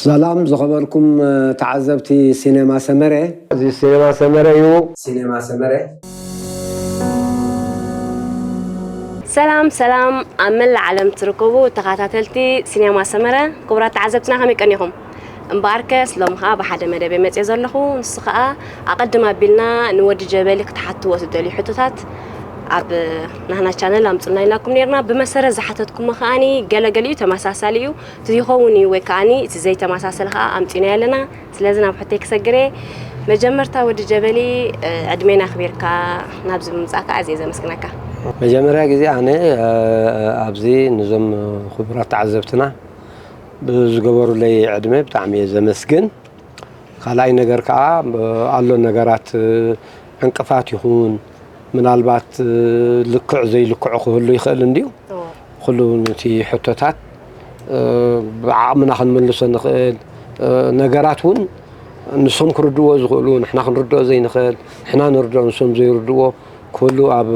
ሰላም ዝኸበርኩም ተዓዘብቲ ሲኔማ ሰመረ። እዚ ሲኔማ ሰመረ እዩ። ሲኔማ ሰመረ። ሰላም ሰላም፣ ኣብ መላእ ዓለም ትርከቡ ተኸታተልቲ ሲኔማ ሰመረ፣ ክቡራት ተዓዘብትና ከመይ ቀኒኹም? እምበኣርከስ ሎሚ ኸዓ ብሓደ መደብ መፅየ ዘለኹ። ንሱ ኸዓ ኣቐድም ኣቢልና ንወዲ ጀበሊ ክትሓትዎ ትደልዩ ሕቶታት ኣብ ናህና ቻነል ኣምፁልና ኢልናኩም ነርና። ብመሰረት ዝሓተትኩሞ ከዓኒ ገለገሊኡ ተመሳሳሊ እዩ። እቲ ይኸውን እዩ ወይ ከዓኒ እቲ ዘይተመሳሰለ ከዓ ኣምፂና ኣለና። ስለዚ ናብ ሕቶይ ክሰግር እየ። መጀመርታ ወዲ ጀበሊ፣ ዕድሜና ኣኽቢርካ ናብዚ ብምምፃእካ ኣዝየ ዘመስግነካ። መጀመርያ ግዜ ኣነ ኣብዚ ንዞም ክቡራት ተዓዘብትና ብዝገበሩለይ ዕድመ ብጣዕሚ እየ ዘመስግን። ካልኣይ ነገር ከዓ ኣሎ ነገራት ዕንቅፋት ይኹን ምናልባት ልክዕ ዘይልክዑ ክህሉ ይኽእል እንድዩ። ኩሉ ነቲ ሕቶታት ብዓቕምና ክንምልሶ ንኽእል ነገራት እውን ንሶም ክርድዎ ዝኽእሉ ንሕና ክንርድኦ ዘይንኽእል ንሕና ንርድኦ ንሶም ዘይርድዎ ኩሉ ኣብ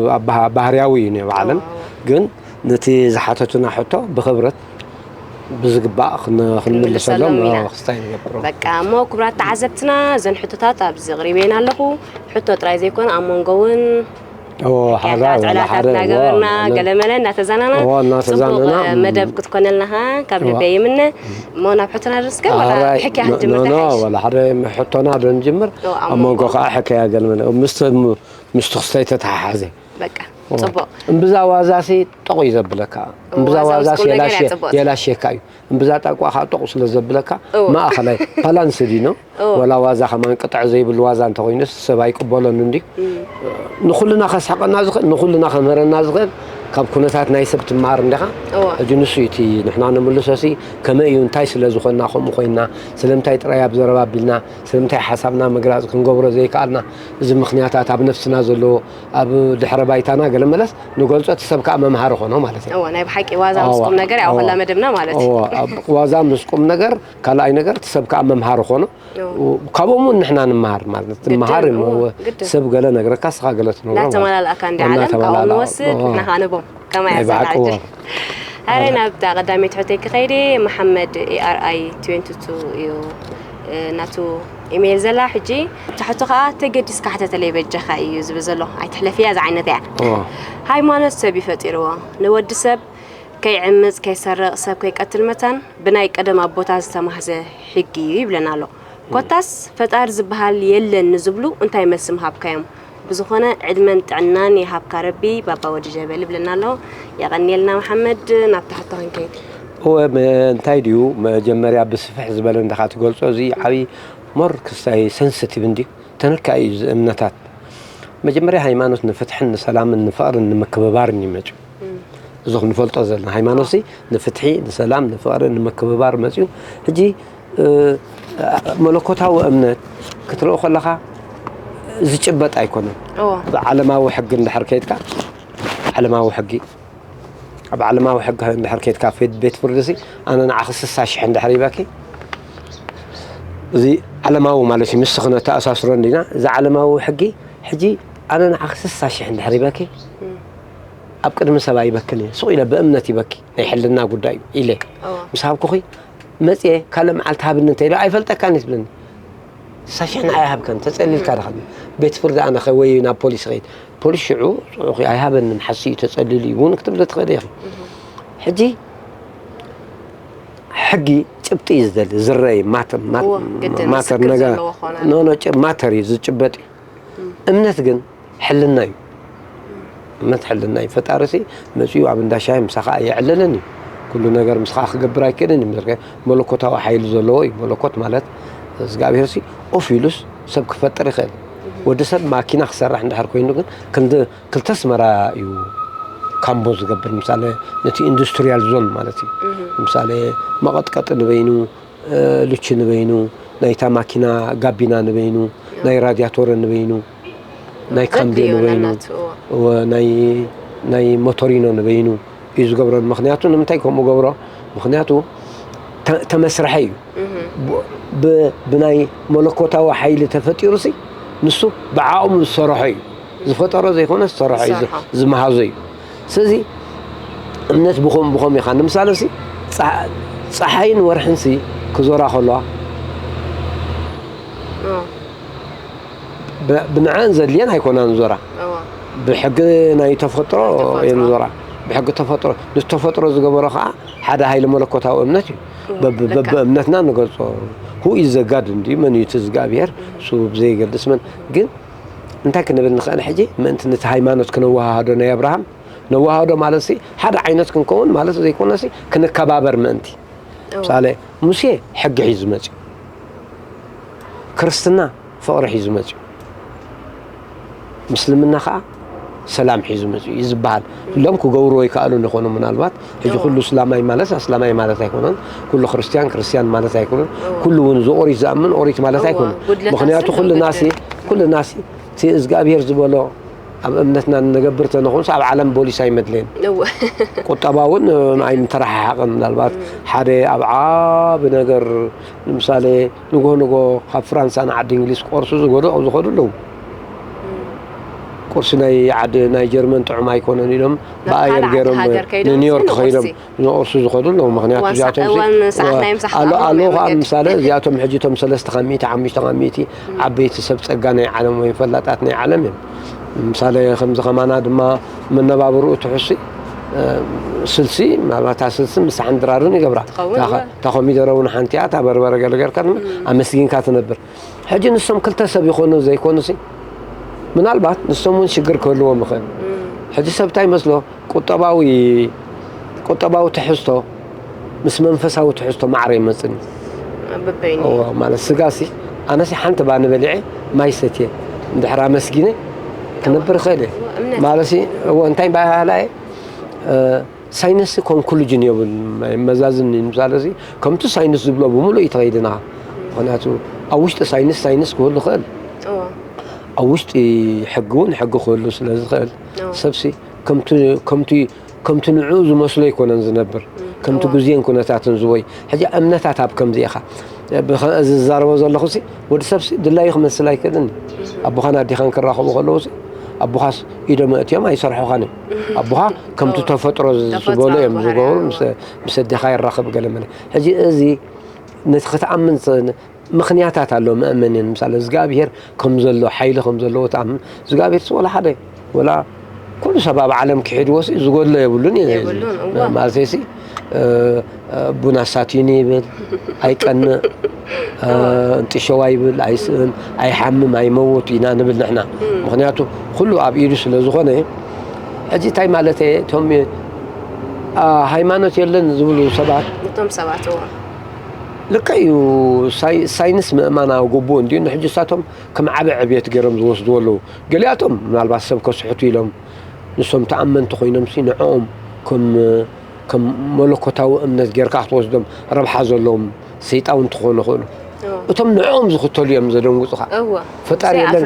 ባህርያዊ እዩ ናይ ባዕለን ግን ነቲ ዝሓተቱና ሕቶ ብኽብረት ብዝግባእ ክንምልሰሎም ክስታይ ንገብሮ። በቃ እሞ ክቡራት ተዓዘብትና እዘን ሕቶታት ኣብዚ ኣቕሪበየን ኣለኹ። ሕቶ ጥራይ ዘይኮነ ኣብ መንጎ እውን ዕላታት እናገበርና ገለመለ እናተዛናና ጽቡቕ መደብ ክትኮነልና ኸዓ ካብ ልበይ ይምነ። እሞ ናብ ሕቶና ድርስከር ወላ ሕክያ ክንጅምር ተሓይሽ? ወላ ሓደ ሕቶና ዶ ንጅምር? ኣብ መንጎ ከዓ ሕክያ ገለመለ ምስቲ ክስታይ ተተሓሓዘ። በቃ ጽቡቕ። እምብዛ ዋዛሲ ጠቑ እዩ ዘብለካ። እምብዛ ዋዛሲ የላሽየካ እዩ። እምብዛ ጣቋ ከዓ ጠቑ ስለ ዘብለካ ማእኸላይ ባላንስ ዲኖ ወላ ዋዛ ከማን ቅጥዕ ዘይብሉ ዋዛ እንተኮይኑስ ሰብ ኣይቅበሎን እንዲ ንኩልና ከስሕቀና ዝኽእል ንኩልና ከምህረና ዝኽእል ካብ ኩነታት ናይ ሰብ ትመሃር እንዲኻ ሕጂ ንሱ እቲ ንሕና ንምልሶሲ ከመይ እዩ እንታይ ስለ ዝኾንና ከምኡ ኮይንና ስለምንታይ ጥራይ ኣብ ዘረባ ኣቢልና ስለምንታይ ሓሳብና ምግላፅ ክንገብሮ ዘይከኣልና እዚ ምኽንያታት ኣብ ነፍስና ዘለዎ ኣብ ድሕረ ባይታና ገለ መለስ ንገልፆ እቲ ሰብ ከዓ መምሃሪ ኾኖ ማለት እዩ። እወ ናይ ብሓቂ ዋዛ ምስ ቁም ነገር ያው ኩላ መደብና ማለት እዩ። እወ ዋዛ ምስ ቁም ነገር ካልኣይ ነገር እቲ ሰብ ከዓ መምሃሪ ኾኖ ካብኦም እውን ንሕና ንመሃር ማለት እዩ። ትመሃር እሞ ሰብ ገለ ነግረካ ስኻ ገለ ትነግሮ ማለት እዩ። እናተመላልኣካ እንዲ ዓለም ካብኦም ንወስድ ንሕና ከዓ ንቦም ከማይ ኣዘጋጅ። ኣረ ናብታ ቀዳመይቲ ሕቶይ ክኸይድ እየ። መሓመድ ኤኣርኣይ ትዌንቲ ቱ እዩ ናቱ ኢሜይል ዘላ። ሕጂ እቲ ሕቶ ከዓ ተገዲስካ ሕተተለይ በጃኻ እዩ ዝብል ዘሎ። ኣይትሕለፍያ እዛ ዓይነት እያ። ሃይማኖት ሰብ እዩ ፈጢርዎ። ንወዲ ሰብ ከይዕምፅ፣ ከይሰርቕ፣ ሰብ ከይቀትል መታን ብናይ ቀደም ኣቦታት ዝተማህዘ ሕጊ እዩ ይብለና ኣሎ። ኮታስ ፈጣሪ ዝበሃል የለን ንዝብሉ እንታይ መልሲ ምሃብካዮም? ብዝኾነ ዕድመን ጥዕናን ይሃብካ ረቢ ባባ ወዲ ጀበሊ ይብለና ኣሎ። የቐንየልና መሓመድ። ናብታ ሕቶ ክንከይድ። እወ እንታይ ድዩ መጀመርያ ብስፍሕ ዝበለ እንድኻ ትገልጾ እዚ ዓብዪ ሞር ክስታይ ሰንስቲቭ እንድዩ ተነካኢ እዩ እዚ እምነታት። መጀመርያ ሃይማኖት ንፍትሕን ንሰላምን ንፍቕርን ንምክብባርን እዩ መፅዩ። እዚ ክንፈልጦ ዘለና ሃይማኖት ሲ ንፍትሒ ንሰላም ንፍቕሪ ንምክብባር መፅዩ ሕጂ መለኮታዊ እምነት ክትርኢ ከለኻ ዝጭበጥ ኣይኮነን። ብዓለማዊ ሕጊ እንድሕር ከይድካ ዓለማዊ ሕጊ ኣብ ዓለማዊ ሕጊ እንድሕር ከይድካ ቤት ፍርዲ ሲ ኣነ ንዓኺ ስሳ ሽሕ እንድሕር ሂበኪ እዚ ዓለማዊ ማለት እዩ ምስኺ ነተኣሳስሮ እንዲና እዚ ዓለማዊ ሕጊ ሕጂ ኣነ ንዓኺ ስሳ ሽሕ እንድሕር ሂበኪ ኣብ ቅድሚ ሰብ ኣይበክን እየ ስቕ ኢለ ብእምነት ይበኪ ናይ ሕልና ጉዳይ እዩ ኢለ ምስ ሃብኩኺ መፅየ ካልእ መዓልቲ ሃብኒ እንተ ኢለ ኣይፈልጠካን እዩ ትብለኒ። ሳሽሕ ንዓይ ሃብካን ተፀሊልካ ዳኸ ቤት ፍርዲ ኣነ ከ ወይ ናብ ፖሊስ ኸይድ ፖሊስ ሽዑ ፅዑኺ ኣይሃበንን ሓሲ እዩ ተፀሊሉ እዩ እውን ክትብለ ትኽእሊ ኢኺ። ሕጂ ሕጊ ጭብጢ እዩ ዝደሊ ዝረይ ማተር ነገር ማተር እዩ ዝጭበጥ እዩ። እምነት ግን ሕልና እዩ። እምነት ሕልና እዩ። ፈጣሪ ሲ መፅኡ ኣብ እንዳ ሻሂ ምሳኻ ኣየዕልልን እዩ። ኩሉ ነገር ምስኻ ክገብር ኣይክእልን እዩ። መለኮታዊ ሓይሊ ዘለዎ እዩ። መለኮት ማለት እግዚኣብሄር ሲ ኦፍ ኢሉስ ሰብ ክፈጥር ይኽእል። ወዲ ሰብ ማኪና ክሰርሕ እንድሕር ኮይኑ ግን ክንዲ ክልተ ኣስመራ እዩ ካምቦ ዝገብር። ምሳሌ ነቲ ኢንዱስትሪያል ዞን ማለት እዩ። ምሳሌ መቐጥቀጢ ንበይኑ ሉቺ ንበይኑ፣ ናይታ ማኪና ጋቢና ንበይኑ፣ ናይ ራድያቶረ ንበይኑ፣ ናይ ካምቢዮ ንበይኑ፣ ናይ ሞቶሪኖ ንበይኑ እዩ ዝገብሮ። ምኽንያቱ ንምንታይ ከምኡ ገብሮ? ምኽንያቱ ተመስርሐ እዩ። ብናይ መለኮታዊ ሓይሊ ተፈጢሩሲ ንሱ ብዓቕሙ ዝሰርሖ እዩ። ዝፈጠሮ ዘይኮነ ዝሰርሖ እዩ፣ ዝመሃዞ እዩ። ስለዚ እምነት ብኸም ብኸም ኢኻ ንምሳለ ሲ ፀሓይን ወርሕን ሲ ክዞራ ከለዋ ብ- ብንዐን ዘድልየን ኣይኮናን ዞራ። ብሕጊ ናይ ተፈጥሮ እየን ዞራ። ብሕጊ ተፈጥሮ፣ ንተፈጥሮ ዝገበሮ ከዓ ሓደ ሃይለ መለኮታዊ እምነት እዩ። በብ- በብእምነትና ንገልጾ። Who is the God እንዲ መን እዩ እቲ እግዚኣብሔር? እሱ ብዘይገልጽ መን። ግን እንታይ ክንብል ንኽእል ሕጂ? ምእንቲ ነቲ ሃይማኖት ክነወሃሃዶ ናይ ኣብርሃም፣ ነወሃሃዶ ማለት ሲ ሓደ ዓይነት ክንከውን ማለት ዘይኮነሲ፣ ክንከባበር ምእንቲ። ምሳሌ፣ ሙሴ ሕጊ ሒዙ መፅዩ። ክርስትና ፍቕሪ ሒዙ መፅዩ። ምስልምና ከዓ ሰላም ሒዙ መፅዩ እዩ ዝበሃል። እሎም ክገብርዎ ይከኣሉ ይኾኑ ምናልባት። ሕጂ ኩሉ እስላማይ ማለት ኣስላማይ ማለት ኣይኮነን። ኩሉ ክርስትያን ክርስትያን ማለት ኣይኮነን። ኩሉ እውን ዝኦሪት ዝኣምን ኦሪት ማለት ኣይኮነን። ምክንያቱ ኩልናሲ ኩልናሲ እቲ እግዚኣብሔር ዝበሎ ኣብ እምነትና ንገብር ተነኹንስ ኣብ ዓለም ቦሊስ ኣይመድለየን። ቁጠባ እውን ኣይምተረሓሓቕን። ምናልባት ሓደ ኣብ ዓቢ ነገር ንምሳሌ ንጎ ንጎ ካብ ፍራንሳ ንዓዲ እንግሊዝ ቆርሱ ዝጎዶ ዝኸዱ ኣለዉ። ቁርሲ ናይ ዓዲ ናይ ጀርመን ጥዑም ኣይኮነን ኢሎም ብኣየር ገይሮም ንኒውዮርክ ከይዶም ዝቆርሱ ዝኸዱ ኣለዉ። ምክንያቱ እዚኣቶም ኣለዉ ከዓ ምሳሌ እዚኣቶም ሕጂ እቶም ሰለስተ ካብ ሚእቲ ሓሙሽተ ካብ ሚእቲ ዓበይቲ ሰብ ፀጋ ናይ ዓለም ወይ ፈላጣት ናይ ዓለም እዮም። ምሳሌ ከምዚ ከማና ድማ መነባብርኡ ትሕሲ ስልሲ ምናልባት ስልሲ ምሳሕን ድራርን ይገብራ። እታ ኮሚደረ እውን ሓንቲ እያ። እታ በርበረ ገለ ጌርካ ድማ ኣመስጊንካ ትነብር። ሕጂ ንሶም ክልተ ሰብ ይኾኑ ዘይኮኑሲ ምናልባት ንሶም እውን ሽግር ክህልዎም ይኽእል። ሕጂ ሰብ እንታይ ይመስሎ ቁጠባዊ ቁጠባዊ ትሕዝቶ ምስ መንፈሳዊ ትሕዝቶ ማዕረ ይመፅን እዩ። ማለት ስጋሲ ኣነሲ ሓንቲ ባኒ በሊዐ ማይ ሰትየ እንድሕር ኣመስጊነ ክነብር ይኽእል እየ። ማለትሲ እዎ እንታይ ባሃላ እየ ሳይንስ ኮንክሉጅን የብሉን ኣይመዛዝን እዩ። ምሳለ እዚ ከምቲ ሳይንስ ዝብሎ ብምሉእ እዩ ተኸይድና። ምክንያቱ ኣብ ውሽጢ ሳይንስ ሳይንስ ክህሉ ይኽእል። ኣብ ውሽጢ ሕጊ እውን ሕጊ ክህሉ ስለ ዝኽእል ሰብሲ ከምቲ ከምቲ ከምቲ ንዕኡ ዝመስሎ ኣይኮነን ዝነብር። ከምቲ ግዜን ኩነታትን ዝወይ ሕጂ እምነታት ኣብ ከምዚ ኢኻ ዝዛረቦ ዘለኹ ሲ ወዲ ሰብ ሲ ድላዩ ክመስል ኣይክእልን። ኣቦኻን ኣዴኻን ክራኸቡ ከለዉ ሲ ኣቦኻስ ኢዶም ኣእትዮም ኣይሰርሑኻን እዮም። ኣቦኻ ከምቲ ተፈጥሮ ዝበሎ እዮም ዝገብሩ። ምስ ኣዴኻ ይራኸብ ገለ መለ ሕጂ እዚ ነቲ ክትኣምን ምኽንያታት ኣሎ መእመንን ምሳሌ እግዚኣብሔር ከም ዘሎ ሓይሊ ከም ዘለዎ ትኣምን እግዚኣብሔር ሲ ወላ ሓደ ወላ ኩሉ ሰብ ኣብ ዓለም ክሒድዎ ሲ ዝጎድሎ የብሉን ማለት ሲ ቡና ሳቲኒ ይብል ኣይቀንእ እንጥሸዋ ይብል ኣይስእን ኣይሓምም ኣይመውት ኢና ንብል ንሕና ምክንያቱ ኩሉ ኣብ ኢዱ ስለ ዝኾነ ሕጂ እንታይ ማለት እየ እቶም ሃይማኖት የለን ዝብሉ ሰባት እቶም ሰባት ልክዕ እዩ። ሳይንስ ምእማን ኣግቡእ እንድዩ። ንሕጂ እሳቶም ከም ዓቢ ዕብየት ገይሮም ዝወስድዎ ኣለዉ። ገሊኣቶም ምናልባት ሰብ ከስሕቱ ኢሎም ንሶም ተኣመንቲ ኮይኖም ሲ ንዕኦም ከም ከም መለኮታዊ እምነት ጌርካ ክትወስዶም ረብሓ ዘለዎም ሰይጣውንቲ ክኾኑ ይኽእሉ። እቶም ንዕኦም ዝኽተሉ እዮም ዘደንግጹኻ። ፈጣሪ የለን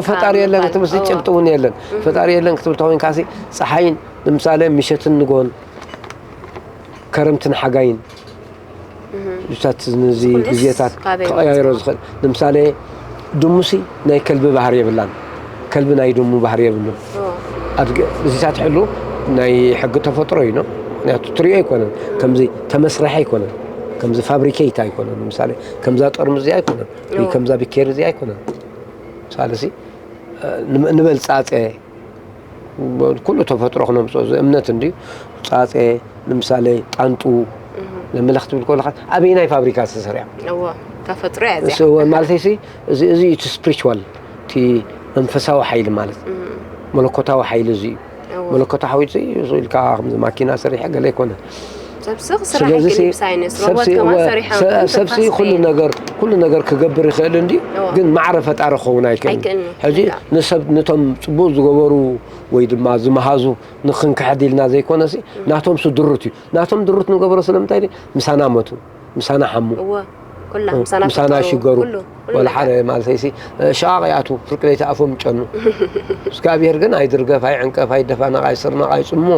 ፈጣሪ የለን ክትብል ጭብጢ እውን የለን። ፈጣሪ የለን ክትብል ተኮይንካ ሲ ፀሓይን ንምሳሌ ምሸትን ንጎን ከረምትን ሓጋይን እታት ነዚ ግዜታት ክቐያይሮ ዝኽእል ንምሳሌ ድሙሲ ናይ ከልቢ ባህሪ የብላን ከልቢ ናይ ድሙ ባህሪ የብሉን እዚታት ሕሉ ናይ ሕጊ ተፈጥሮ እዩ ምክንያቱ ትሪኦ ኣይኮነን ከምዚ ተመስረሐ ኣይኮነን ከምዚ ፋብሪኬት ኣይኮነን ንምሳሌ ከምዛ ጠርሙዝ እዚኣ ኣይኮነን ወይ ከምዛ ቢኬር እዚኣ ኣይኮነን ምሳሌ ንበል ፃፀ ኩሉ ተፈጥሮ ክነምፅኦ እዚ እምነት እንድዩ ፃፀ ንምሳሌ ጣንጡ ለመለ ክትብል ከለካ ኣበይናይ ፋብሪካ ዝተሰርያ ተፈጥሮ ማለት ሲ እዚ እዩ እቲ ስፕሪቹዋል እቲ መንፈሳዊ ሓይሊ ማለት መለኮታዊ ሓይሊ እዚ እዩ መለኮታዊ ሓይሊ እዚ ኢልካ ማኪና ሰሪሐ ገለ ኣይኮነ ሰብሲ ኩሉ ነገር ኩሉ ነገር ክገብር ይኽእል እንዲ ግን ማዕረ ፈጣሪ ክኸውን ኣይክእል ሕጂ ንሰብ ነቶም ፅቡቅ ዝገበሩ ወይ ድማ ዝመሃዙ ንክንክሕድ ኢልና ዘይኮነሲ ናቶም ሱ ድሩት እዩ ናቶም ድሩት ንገብሮ ስለምንታይ ምሳና መቱ ምሳና ሓሙ ምሳና ሽገሩ ወላ ሓደ ማለት ሲ ሸቃቅ ይኣቱ ፍርቂ ለይቲ ኣፎም ይጨኑ እግዚኣብሔር ግን ኣይድርገፍ ኣይዕንቀፍ ኣይደፋነቅ ኣይስርነቅ ኣይፅሞ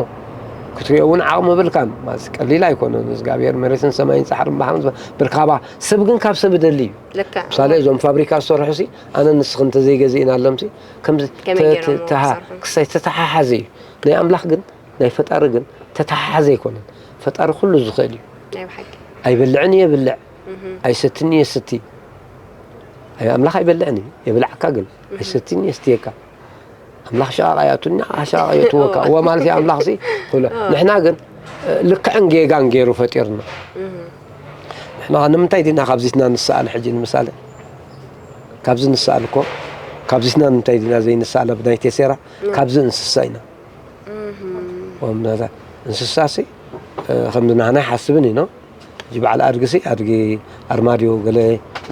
ክትሪኦ እውን ዓቕሚ ብልካን ማለት ቀሊል ኣይኮነን እግዚኣብሔር መሬትን ሰማይን ፃሕርን ባሕርን ብርካባ ሰብ ግን ካብ ሰብ ደሊ እዩ ምሳሌ እዞም ፋብሪካ ዝሰርሑ ሲ ኣነ ንስኺ እንተዘይገዚእና ኣለምሲ ከምዚ ክሳይ ተተሓሓዘ እዩ ናይ ኣምላኽ ግን ናይ ፈጣሪ ግን ተተሓሓዘ ኣይኮነን ፈጣሪ ኩሉ ዝኽእል እዩ ኣይበልዕን የብልዕ፣ ኣይሰትን የስቲ። ኣይ ኣምላኽ ኣይበልዕን እዩ፣ የብልዓካ ግን ኣይሰትን የስትየካ። ኣምላኽ ሸቓቕ ኣይኣቱን፣ ንዓ ሸቓቕ የእትወካ። እወ ማለት እዩ ኣምላኽሲ ኩሎ። ንሕና ግን ልክዕን ጌጋን ገይሩ ፈጢርና። ንሕና ንምንታይ ዲና ካብዚትና ንስኣል? ሕጂ ንምሳሌ ካብዚ ንስኣል እኮ፣ ካብዚትና ንምንታይ ዲና ዘይንስኣል? ኣብ ናይ ቴሴራ ካብዚ እንስሳ ኢና። ወምናታ እንስሳሲ ከምዚ ናህና ይሓስብን እዩ ነው። እዚ በዓል ኣድጊ ሲ ኣድጊ ኣርማድዮ ገለ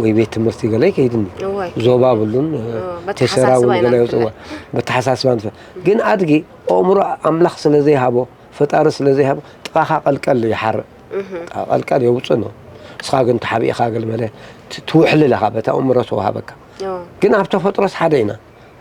ወይ ቤት ትምህርቲ ገለ ይከይድን እዩ። እዋይ። ዞባ ብሉን፣ እ፣ ኦ፣ በተሓሳስባ ቴሰራውን ኢና ገለ ንፍለ። የውፅዋ። በተሓሳስባ ንፈ-፣ ግን ኣድጊ ኣእምሮ ኣምላኽ ስለ ዘይሃቦ፣ ፈጣሪ ስለ ዘይሃቦ፣ ጥቓኻ ቀልቀል ይሓርእ። እህ። ጥቓ ቀልቀል የውፅእ ነው። እስኻ ግን ተሓቢእኻ ገለ መለ ት-፣ ትውሕልል ኢኻ፣ በታ ኣእምሮ ተዋሃበካ። ኦ። ግን ኣብ ተፈጥሮስ ሓደ ኢና።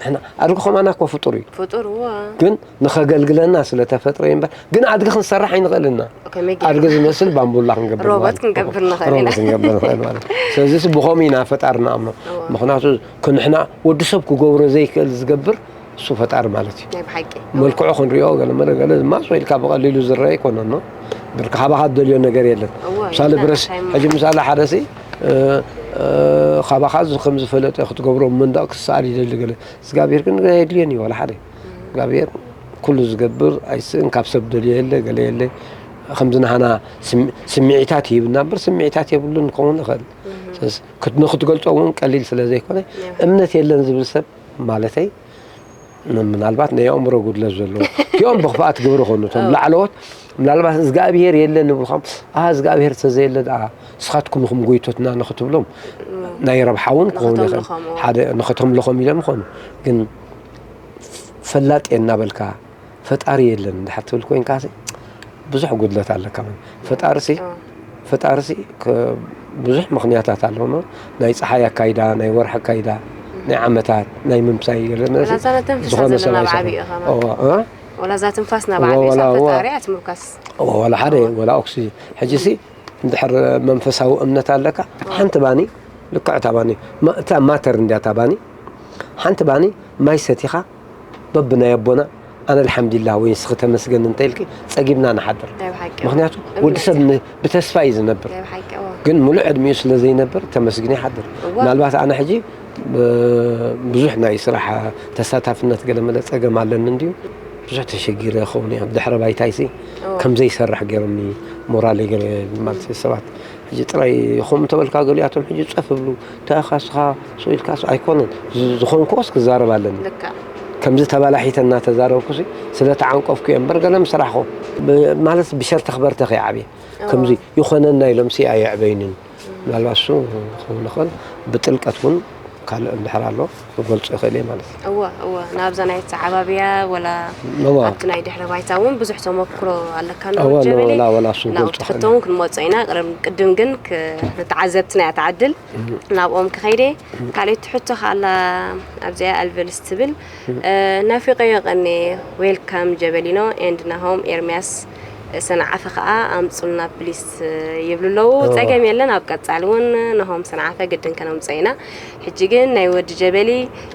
ንሕና ኣድጊ ከማና እኮ ፍጡር እዩ። ፍጡር፣ እዋ። ግን ንኸገልግለና ስለ ተፈጥረ እዩ እምበር፣ ግን ኣድጊ ክንሰርሕ ኣይንኽእልና። ከመይ ገይርና? ኣድጊ ዝመስል ባምቡላ ክንገብር ሮቦት ማለት፣ ክንገብር ንኽእል ኢና። ሮቦት ክንገብር ንኽእል ማለት። ስለዚ እሱ ብኸምኡ ኢና ፈጣሪ ንኣምኖ። እዋ። ምኽንያቱ ክንሕና ወዲ ሰብ ክገብሮ ዘይክእል ዝገብር እሱ ፈጣሪ ማለት እዩ። ናይ ብሓቂ። መልክዑ ክንሪኦ ገለ መለ ገለ ድማ ስቕ ኢልካ ብቐሊሉ ዝረአ ኣይኮነን፣ ኖ? ብር-፣ ካባኻ ትደልዮ ነገር የለን። እዋ፣ ምሳሌ የለን፣ ብረስ-፣ እንታይ ሕጂ ምሳሌ ሓደ ሲ፣ እ፣ እ፣ ካባኻ ዝ-፣ ከም ዝፈለጠ ክትገብሮ መንደቕ ክሰኣል ይደሊ ገለ። እግዚኣብሔር ግን ገለ የድልዮን እዩ፣ ዋላ ሓደ። እግዚኣብሔር ኩሉ ዝገብር ኣይስእን፣ ካብ ሰብ ደልዮ የለ፣ ገለ የለ። ከምዚ ናህና ስም-፣ ስምዒታት ይህብና እምበር ስምዒታት የብሉን ክኸውን ይኽእል። ስለዚ ክት-፣ ንክትገልጾ እውን ቀሊል ስለ ዘይኮነ፣ እምነት የለን ዝብል ሰብ ማለተይ፣ ም-፣ ምናልባት ናይ ኣእምሮ ጉድለት ዘለዎ። እቲኦም ብኽፍኣት ግብሪ ኾኑ፣ እቶም ላዕለዎት፣ ምናልባት እግዚኣብሔር የለን ንብልኹም፣ "ኣ፣ እግዚኣብሔር ተዘየለ ደኣ ንስኻትኩም ኢኹም ጎይቶትና" ንኽትብሎም ናይ ረብሓ እውን ክኸውን ይኽእል። ንኽተምልኾም፣ እዎ። ሓደ ንኽተምልኾም ኢሎም ይኾኑ። ግን ፈላጥ እየ እናበልካ ፈጣሪ የለን እንድሕር ትብል ኮይንካ ሲ፣ ብዙሕ ጉድለት ኣለካ ማለት። ፈጣሪ ሲ፣ እዎ። ፈጣሪ ሲ፣ ከ-፣ ብዙሕ ምኽንያታት ኣለዎ። ናይ ፀሓይ ኣካይዳ፣ ናይ ወርሒ ኣካይዳ፣ ናይ ዓመታት፣ ናይ ምምሳይ ገለ መለ ሲ፣ ወላ እዛ ነተንፍሳ ዝኾነ ዘለና ሰብ ኣብ ኣይሰራን። ዓቢኡ ኸማ። እዎ፣ እ? ወላ እዛ ትንፋስ ናብ እዎ፣ ዓቢኡ ወላ፣ እሳ እዎ። ፈጣሪ እያ ትምርካስ። እዎ፣ ወላ ሓደ፣ እዎ። ወላ ኦክሲጅን። ሕጂ ሲ፣ እንድሕር መንፈሳዊ እምነት ኣለካ፣ እዎ። ሓንቲ ባኒ፣ ልክዕ እታ ባኒ፣ ማ-፣ እታ ማተር እንድያ እታ ባኒ፣ ሓንቲ ባኒ ማይ ሰቲኻ፣ በብናይ ኣቦና፣ ኣነ ኣልሓምዱሊላህ ወይ ንስኺ ተመስገን እንተኢልኪ፣ ጸጊብና ንሓድር። ናይ ብሓቂ። ምኽንያቱ እምነት። ወዲ ሰብ ን-፣ ብተስፋ እዩ ዝነብር። ናይ ብሓቂ፣ እዎ። ግን ሙሉእ ዕድሚኡ ስለ ዘይነብር ተመስግኑ ይሓድር። እዋ። ምናልባት ኣነ ሕጂ፣ ብ-፣ ብዙሕ ናይ ስራሕ ተሳታፍነት ገለ መለ ጸገም ኣለኒ እንድዩ። ብዙሕ ተሸጊረ ይኸውን እየ። ድሕረ ባይታይሲ እዎ። ከም ዘይሰርሕ ገይሮምኒ ሞራለይ ገለ ማለት ሰባት። ሕጂ ጥራይ ይኹም እንተበልካ ገሊኣቶም ሕጂ ጸፍ ይብሉ። እንታይ ኢኻ ንስኻ ስቕ ኢልካ ስ-፣ ኣይኮነን። ዝ-፣ ዝኾንኩዎስ ክዛረብ ኣለኒ። ልክዕ። ከምዚ ተባላሒተ እናተዛረብኩሲ ስለ ተዓንቀፍኩ እየ እምበር ገለ ምሰራሕኹ። ብ-፣ ማለት ብሸርተኽ በርተኽ እየ ዓብየ። እዎ። ከምዚ ይኾነና ኢሎምሲ ኣየዕበዩንን። ምናልባት እሱ ክኸውን ይኽእል። ብጥልቀት እውን ካልእ እንድሕር ኣሎ ክገልጾ ይኽእል እየ ማለት እዩ። እወ፣ እወ። ናብዛ ናይ ኣተዓባብያ ወላ እወ። ኣብቲ ናይ ድሕረ ባይታ እውን ብዙሕ ተመክሮ ኣለካ እወ፣ ንጀበሊ። ወላ፣ ወላ እሱ ናብኡ ክገልጾ ትሕቶ ይኽእል። እውን ክንመጾ ኢና። ቅድም፣ ቅድም ግን ክ-፣ ንተዓዘብትና እያ ትዓድል። እም። ናብኦም ክኸይደ። ካልኣይቲ ሕቶ ከኣ ኣላ ኣብዚኣ ኣልቨልስ ትብል። እም። እ፣ ናፊቐዮ ቀኔ፣ ዌልካም ጀበሊኖ ኤንድ ናሆም ኤርምያስ ሰንዓፈ ከኣ ኣምጹልና ፕሊስ ይብሉ ኣለዉ። እወ። ጸገም የለን፣ ኣብ ቀጻሊ እውን ናሆም ሰንዓፈ ግድን ከነምጾ ኢና። ሕጂ ግን ናይ ወዲ ጀበሊ፣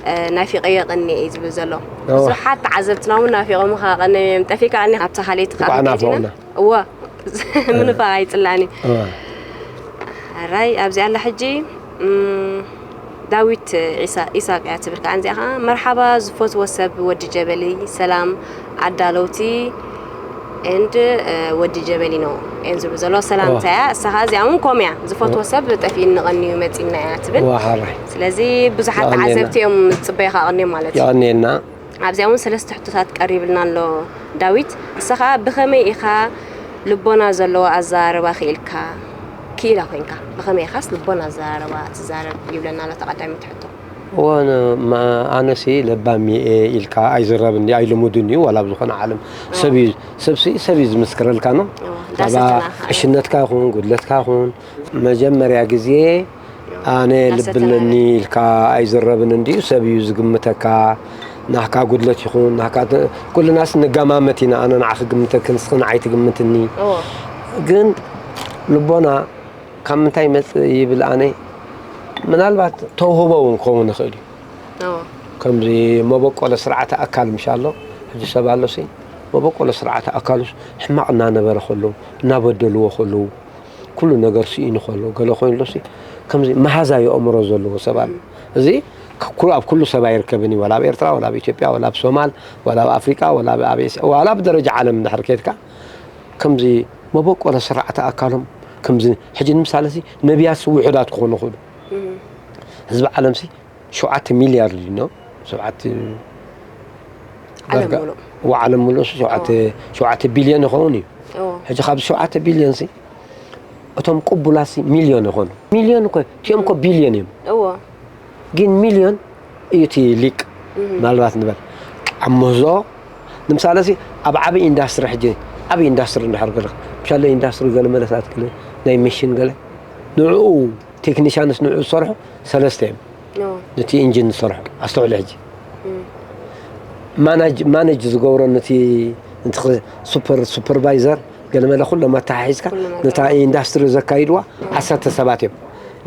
እ፣ ናፊቐዮ ቀኔ እዩ ዝብል ዘሎ። እወ። ብዙሓት ተዓዘብትና እውን ናፊቖምኻ ቀኔ እዮም ጠፊእካ ቀኔ ኣብታ ካልኣይቲ ከኣ እንቋዕ ክንከይድ ኢና። ናፈቑና። እወ። ምንፋቕ ኣይጽላእን እዩ። እወ። ኣራይ፣ ኣብዚኣ ኣላ ሕጂ፣ እም፣ ዳዊት ኢሳ-፣ ኢሳቅ እያ ትብል ከኣ፣ እዚኣ ከኣ፣ "መርሓባ ዝፈትዎ ሰብ ወዲ ጀበሊ፣ ሰላም ኣዳለውቲ ኤንድ፣ እ፣ ወዲ ጀበሊ ነው" እየን ዝብሉ ዘለዋ ሰላምታ እያ። እወ። እሳ ከኣ እዚኣ እውን ከምኡ እያ፣ ዝፈትዎ እወ። ሰብ ጠፊእኒ ቀንዩ መጺእና እያ ትብል። እወ፣ ሓራይ። ስለዚ ብዙሓት የቐንየልና። ተዓዘብቲ እዮም ዝጽበዩኻ ቀንዮም ማለት እዩ። የቐንየልና። ኣብዚኣ እውን ሰለስተ ሕቶታት ቀሪብልና ኣሎ ዳዊት። ንሳ ኸዓ ብኸመይ ኢኻ ልቦና ዘለዎ ኣዘራርባ ክኢልካ፣ ክኢላ ኮይንካ? ብኸመይ ኢኻስ ልቦና ኣዘራርባ ትዛረብ ይብለና ኣሎ ተቐዳሚት ሕቶ። እወ፣ ን-፣ ማ-፣ ኣነሲ ለባም እየ ኢልካ ኣይዝረብን እዩ፣ ኣይልሙድን እዩ፣ ዋላ ኣብ ዝኾነ ዓለም እወ። ሰብ እዩ፣ ሰብሲ ሰብ እዩ ዝምስክረልካ ነው። እወ፣ ናባ እንዳሰተናኻ፣ እወ። ዕሽነትካ ይኹን፣ ጉድለትካ ይኹን፣ መጀመርያ ግዜ ኣነ ልቢ ኣለኒ ኢልካ ኣይዝረብን እንድዩ፣ ሰብ እዩ ዝግምተካ። ናህካ ጉድለት ይኹን፣ ናህካ ት-፣ ኩልናስ ንገማመት ኢና። ኣነ ንዓኺ ክግምተኪ፣ ንስኺ ንዓይ ትግምትኒ። እዎ። ግን ልቦና ካብ ምንታይ ይመጽእ ይብል ኣነ፣ ምናልባት ተውህቦ እውን ክኸውን ይኽእል እዩ። እዎ። ከምዚ መበቆለ ስርዓተ ኣካል ምሽ ኣሎ፣ ሕጂ ሰብ ኣሎሲ፣ መበቆለ ስርዓተ ኣካሉስ ሕማቕ እናነበረ ከሎ፣ እናበደልዎ ከለዉ፣ ኩሉ ነገር ስኢኑ ከሎ፣ ገለ ኮይኑሎሲ፣ ከምዚ መሃዛ የእምሮ ዘለዎ ሰብ ኣሎ። እዚ ከ-፣ ኩሉ፣ ኣብ ኩሉ ሰብ ኣይርከብን እዩ። ዋላ ኣብ ኤርትራ፣ ዋላ ኣብ ኢትዮጵያ፣ ዋላ ኣብ ሶማል፣ ዋላ ኣብ ኣፍሪቃ፣ ዋላ ኣብ፣ ኣብ ኤስያ፣ ዋላ ኣብ ደረጃ ዓለም እንድሕር ኬድካ፣ ከምዚ መበቆለ ስርዓተ ኣካሎም፣ ከምዚ፣ ሕጂ ንምሳለሲ፣ ነቢያትሲ ውሑዳት ክኾኑ ይኽእሉ። ህዝቢ ዓለምሲ ሸውዓተ ሚልያርድ እዩ፣ ኖ? ሸውዓተ ዓለም ዳርጋ፣ ምሉእ። እዎ፣ ዓለም ምሉእ ሸውዓተ፣ እዎ። ሸውዓተ ቢልዮን ይኸውን እዩ። እዎ። ሕጂ ካብዚ ሸውዓተ ቢልዮን ሲ፣ እቶም ቅቡላት ሲ ሚልዮን ይኾኑ። ሚልዮን እኮ፣ እቲኦም እኮ ቢልዮን እዮም። እዎ። ግን ሚልዮን እዩ እቲ ሊቅ፣ እም። ምናልባት ንበል። ኣብ ምህዞ፣ ንምሳለ ሲ፣ ኣብ ዓቢ ኢንዳስትሪ ሕጂ፣ ዓቢ ኢንዳስትሪ እንድሕር ገለ፣ ምሻለ ኢንዳስትሪ ገለ መለሳት ገለ፣ ናይ መሽን ገለ፣ ንዕኡ ቴክኒሻንስ ንዕኡ ዝሰርሑ ሰለስተ እዮም። ኖ። ነቲ ኢንጂን ዝሰርሑ፣ ኣስተውዕሊ ሕጂ። እም። ማናጅ-፣ ማኔጅ ዝገብሮ ነቲ፣ ነቲ ኸ-፣ ሱፐር-፣ ሱፐርቫይዘር፣ ገለመለ ኩሎም ኣተሓሒዝካ፣ ኩሎም ነታ ኣተሓሒዝካ። ኢንዳስትሪ ዘካይድዋ እም። ዓሰርተ ሰባት እዮም።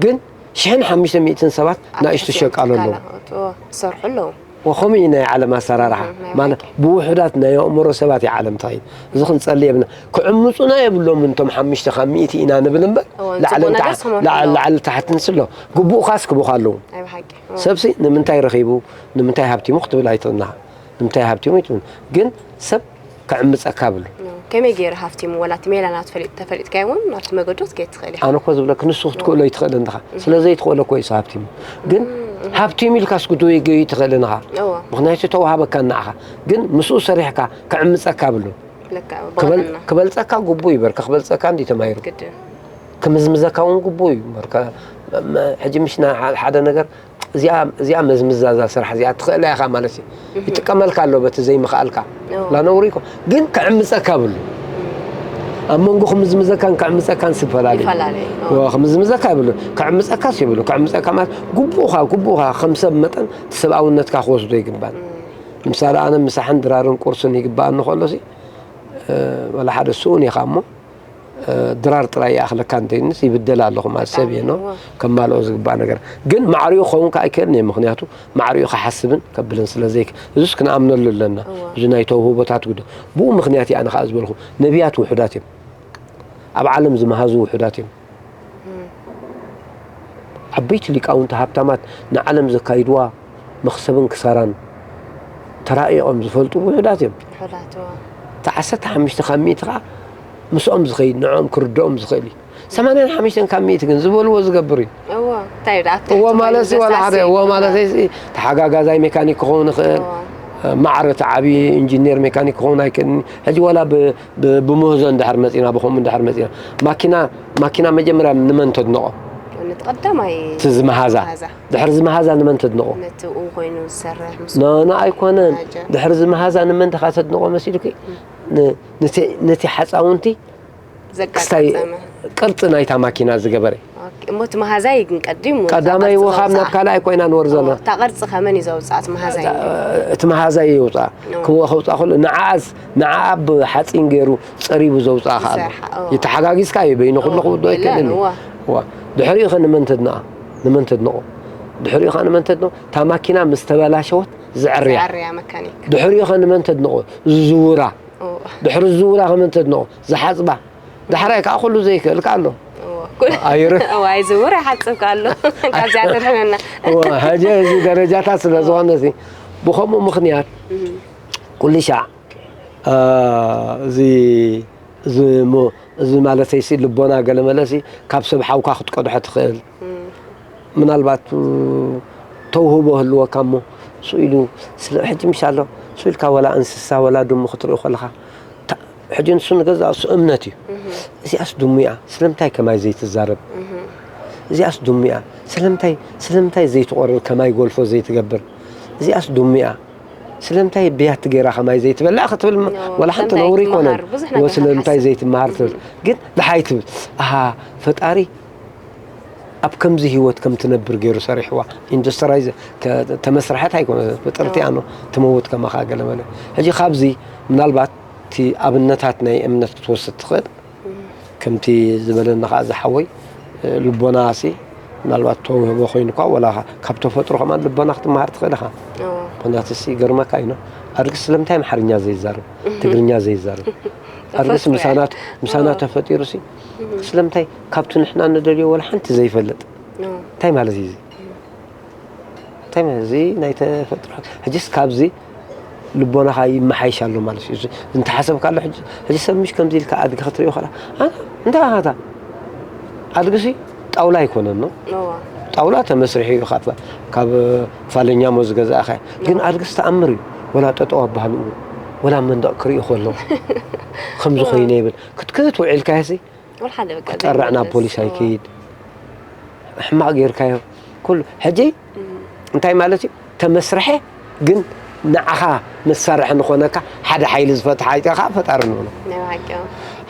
ግን ሽሕን ሓሙሽተ ሚእትን ሰባት ኣብ ናእሽቱ ትሕቲ ሸቃሎ ኣለዉ። ትካላት፣ ኦ፣ ዝሰርሑ ኣለዉ። ወኸምኡ እዩ ናይ ዓለም ኣሰራርሓ። እም፣ ናይ ማለት፣ ብውሑዳት ናይ ኣእምሮ ሰባት እያ ዓለም ትኸይድ። እዚ ክንጸሊ የብልና። ክዕምጹና የብሎምን እቶም ሓሙሽተ ካብ ሚእቲ ኢና ንብል እምበር፣ እዎ፣ ላዕልን ጽቡቕ ነገር ታሕ-፣ ሰሞን ላዕ-፣ ኣለዎ። ላዕሊ ታሕትን ስሎ። ግቡእኻስ ክቡኻ ኣለዉ። ናይ ብሓቂ። እዎ። ሰብሲ ንምንታይ ረኺቡ፣ ንምንታይ ሃብቲሙ ክትብል ኣይትኽእልን ኢኻ። ንምንታይ ሃብቲሙ ኣይትብል። ግን ሰብ ክዕምጸካ ብሉ። እዎ። ከመይ ገይሩ ሃብቲሙ? ወላ እቲ ሜላ ናቱ ፈሊጥ-፣ ተፈሊጥካዮ እውን ናብቲ መገዱ ክትከይድ ትኽእል ኢኻ። ኣነ እኮ ዝብለክ ንሱ ክትክእሎ ኣይትኽእልን ኢኻ። እም። ስለ ዘይትኽእሎ እኮ እዩ ሃብቲሙ። ግን እም፣ እም። ሃብቲሙ ኢልካስ ክትጎይጎዩ ኣይትኽእልን ኢኻ። እዎ። ምኽንያቱ ተዋሃበካ ንዓኻ። ግን ምስኡ ሰሪሕካ ክዕምጸካ ብሉ። ለካ ክበል-፣ ብቐንና። ክበልጸካ ግቡእ እዩ፣ በርካ ክበልጸካ እንዲ ተማሂሩ። ግድን። ክምዝምዘካ እውን ግቡእ እዩ፣ በርካ መ-፣ መ-፣ ሕጂ ምሽ ና-፣ ሓ-፣ ሓደ ነገር እዚኣ፣ እዚኣ መዝምዛዛ ስራሕ እዚኣ ትኽእላ ኢኻ ማለት እዩ። እህ። ይጥቀመልካ ኣሎ በቲ ዘይምኽኣልካ። እዎ። ላነውሪ እኮ፣ ግን ክዕምጸካ ብሉ። ኣብ መንጎ ክምዝምዘካን ክዕምጸካን ስፈላለዩ። ይፈላለዩ፣ እዎ። እዎ፣ ክምዝምዘካ ይብሉ። ክዕምጸካስ ይብሉ። ክዕምጸካ ማለት ግቡእኻ፣ ግቡእኻ ከም ሰብ መጠን እቲ ሰብኣውነትካ ክወስዶ ይግባን። እም። ምሳሌ ኣነ ምሳሕን ድራርን ቁርስን ይግባኣኒ ከሎሲ፣ እ፣ ወላ ሓደ ስኡን ኢኻ እሞ፣ እ፣ ድራር ጥራይ ይኣኽለካ እንተይንስ ይብደል ኣለኹ ማለት ሰብ እየ፣ ኖ? እዋ። ከማልኦ ዝግባእ ነገር። ግን ማዕሪኡ ክኸውን ከኣ ኣይክእልን እየ፣ ምኽንያቱ ማዕሪኡ ክሓስብን ከብልን ስለ ዘይክ-፣ እዙስ ክንኣምነሉ ኣለና። እዋ። እዚ ናይ ተውህቦታት ጉዳይ። ብኡ ምኽንያት እየ ኣነ ከኣ ዝበልኩ፣ ነቢያት ውሑዳት እዮም። ኣብ ዓለም ዝመሃዙ ውሑዳት እዮም። እም። ዓበይቲ ሊቃውንቲ ሃብታማት ንዓለም ዘካይድዋ መኽሰብን ክሳራን ተራኢቖም ዝፈልጡ ውሑዳት እዮም። ውሑዳት፣ እዋ። እቲ ዓሰርተ ሓሙሽተ ካብ ሚእቲ ኸዓ ምስኦም ዝኸይድ፣ ንዕኦም ክርድኦም ዝኽእል እዩ። ሰማንያን ሓሙሽተን ካብ ሚእቲ ግን ዝበልዎ ዝገብር እዩ። እዎ፣ እንታይ ደኣ እዎ ማለት እዩ፣ ዋላ ሓደ፣ እዎ ማለት እዩ፣ ተሓጋጋዛይ ሜካኒክ ክኸውን ይኽእል። እዎ። ማዕረ እቲ ዓብዪ ኢንጂነር ሜካኒክ ክኸውን ኣይክእልን። ሕጂ ዋላ ብ-፣ ብ-፣ ብምህዞ እንድሕር መጺና፣ ብኸምኡ እንድሕር መጺና፣ ማኪና፣ ማኪና መጀመርያ ንመን ተድንቖ? ነቲ ቀዳማይ እቲ ዝመሃዛ። መሃዛ። ድሕሪ ዝመሃዛ ንመን ተድንቖ? ነቲ ብኡ ኮይኑ ዝሰርሕ ምስ ኖ፣ ኖ፣ ኣይኮነን። ኣጀ። ድሕሪ ዝመሃዛ ንመን ድኻ ተድንቖ መሲሉኪ? ን-፣ ነቲ፣ ነቲ ሓፃውንቲ ክስታይ ዘጋጣጠመ። ቅርፂ ናይታ ማኪና ዝገበረ። ኦኬ፣ እሞ እቲ መሃዛይ ግን ቀዲሙ ቀዳማይ ቅርፂ ወኻብ ናብ ዘውፅኣ። ካልኣይ ኮይና ንወርዘ ኣለና። እታ ቅርፂ ከመን እዩ ዘውፅኣ? እቲ መሃዛይ እዩ። እቲ መሃዛይ እዩ የውፅኣ። ኖ። ክወ-፣ ከውፅኣ ከሎ ንዓኣስ፣ ንዓኣ ብሓፂን ገይሩ ፀሪቡ ዘውፅኣ ከኣ ኣሎ። ዝሰርሓ፣ ኦ። ይተሓጋጊዝካ እዩ፣ በይኑ ኩሉ ኦ፣ ክውድኦ የለን፣ ኣይክእልን እዩ። እዋ። እዋ። ድሕሪኡ ኸ ንመን ተድንቓ? ንመን ተድንቖ? ድሕሪኡ ኸ ንመን ተድንቖ? እታ ማኪና ምስ ተበላሸወት ዝዕርያ። ዝዕርያ መካኒክ። ድሕሪኡ ኸ ንመን ተድንቖ? ዝዝውራ። እዎ። ድሕሪ ዝዝውራ ከመን ተድንቖ? ዝሓጽባ። ዳሕራይ ከኣ ኩሉ ዘይክእል ከኣ ኣሎ። እዎ። ኣይረ- እዎ፣ ኣይዝውር፣ ኣይሓጽብ ከኣ ኣሎ። ካብዚኣ ተድሕነና። እዎ፣ ሕጂ እዚ ደረጃታት ስለ ዝኾነ ሲ፣ ብኸምኡ ምኽንያት እም። ኩሉ ሻዕ፣ አ፣ እዚ፣ እዚ ሞ-፣ እዚ ማለተይ ሲ፣ ልቦና ገለ መለ ሲ፣ ካብ ሰብ ሓውካ ክትቀድሖ ትኽእል። እም። ምናልባት፣ እ፣ ተውህቦ ህልወካ እሞ፣ ስኡ ኢሉ፣ ስለ፣ ሕጂ ምሽ ኣሎ፣ ስኡ ኢልካ ወላ እንስሳ ወላ ድሙ ክትርኢ ከለኻ፣ ታ-፣ ሕጂ ንሱ ንገዛእ ርእሱ እምነት እዩ። እህ። እዚኣስ ድሙ እያ፣ ስለምንታይ ከማይ ዘይትዛረብ? እህ። እዚኣስ ድሙ እያ፣ ስለምንታይ፣ ስለምንታይ ዘይትቖርር ከማይ ጎልፎ ዘይትገብር? እዚኣስ ድሙ እያ፣ ስለምንታይ ብያቲ ገይራ ከማይ ዘይትበልዕ ክትብል ም-፣ ኖ፣ ወላ ሓንቲ ስለምንታይ ነውሪ ኣይኮነን። ኣይትመሃር? ብዙሕ ኖ፣ ነገር ስለምንታይ ንሓስብ። ዘይትመሃር ትብል። እህ። ግን ደሓይ ትብል፣ ኣሃ፣ ፈጣሪ ኣብ ከምዚ ህይወት ከም ትነብር ገይሩ ሰሪሕዋ። ኢንዱስትራይዝ ከ-፣ ተመስርሐት ኣይኮነ፣ ፍጥርቲ እያ፣ ኖ፣ ትመውት ከማኻ ገለ መለ። ሕጂ ካብዚ ምናልባት እቲ ኣብነታት ናይ እምነት ክትወስድ ትኽእል። እም። ከምቲ ዝበለና ኸዓ ዝሓወይ፣ ልቦናሲ ምናልባት ተውህቦ ኮይኑ እኳ፣ ወላ ካብ ተፈጥሮ ከማን ልቦና ክትመሃር ትኽእል ኢኻ። እዎ። ምኽንያቱ ሲ ይገርመካ እዩ፣ ኖ፣ ኣድጊ ስለምንታይ ኣምሓርኛ ዘይዛረብ፣ እም። ትግርኛ ዘይዛረብ? ኣድግስ ምሳና ምሳና ተፈጢሩ ሲ ስለምንታይ ካብቲ ንሕና ንደልዮ ወላ ሓንቲ ዘይፈልጥ እንታይ ማለት እዩ እዚ? እንታይ ማለት እዚ ናይ ተፈጥሮ ሕጅስ ካብዚ ልቦናኻ ይመሓይሽ ኣሎ ማለት እዩ። እንተሓሰብካ ኣሎ ሕጂ ሰብ ምሽ ከምዚ ኢልካ ኣድጊ ክትሪኦ ከላ እንታይ ኣኻታ ኣድግሲ ጣውላ ኣይኮነን ነው ጣውላ ተመስሪሑ እዩ ካብ ፋለኛሞ ዝገዛእኻ ግን ኣድግስ ተኣምር እዩ። ወላ ጠጠው ኣባህልኡ ወላ መንደቕ ክሪኦ ከሎ ከምዚ ኮይነ ይብል ክትክት ውዒልካ ሲ ክጠርዕ ናብ ፖሊስ ኣይከይድ ሕማቕ ጌርካዮ ኩሉ ሕጂ እንታይ ማለት እዩ ተመስርሐ ግን ንዓኻ መሳርሒ ንኾነካ ሓደ ሓይሊ ዝፈትሓ ኢልካ ከዓ ፈጣሪ ንብሎ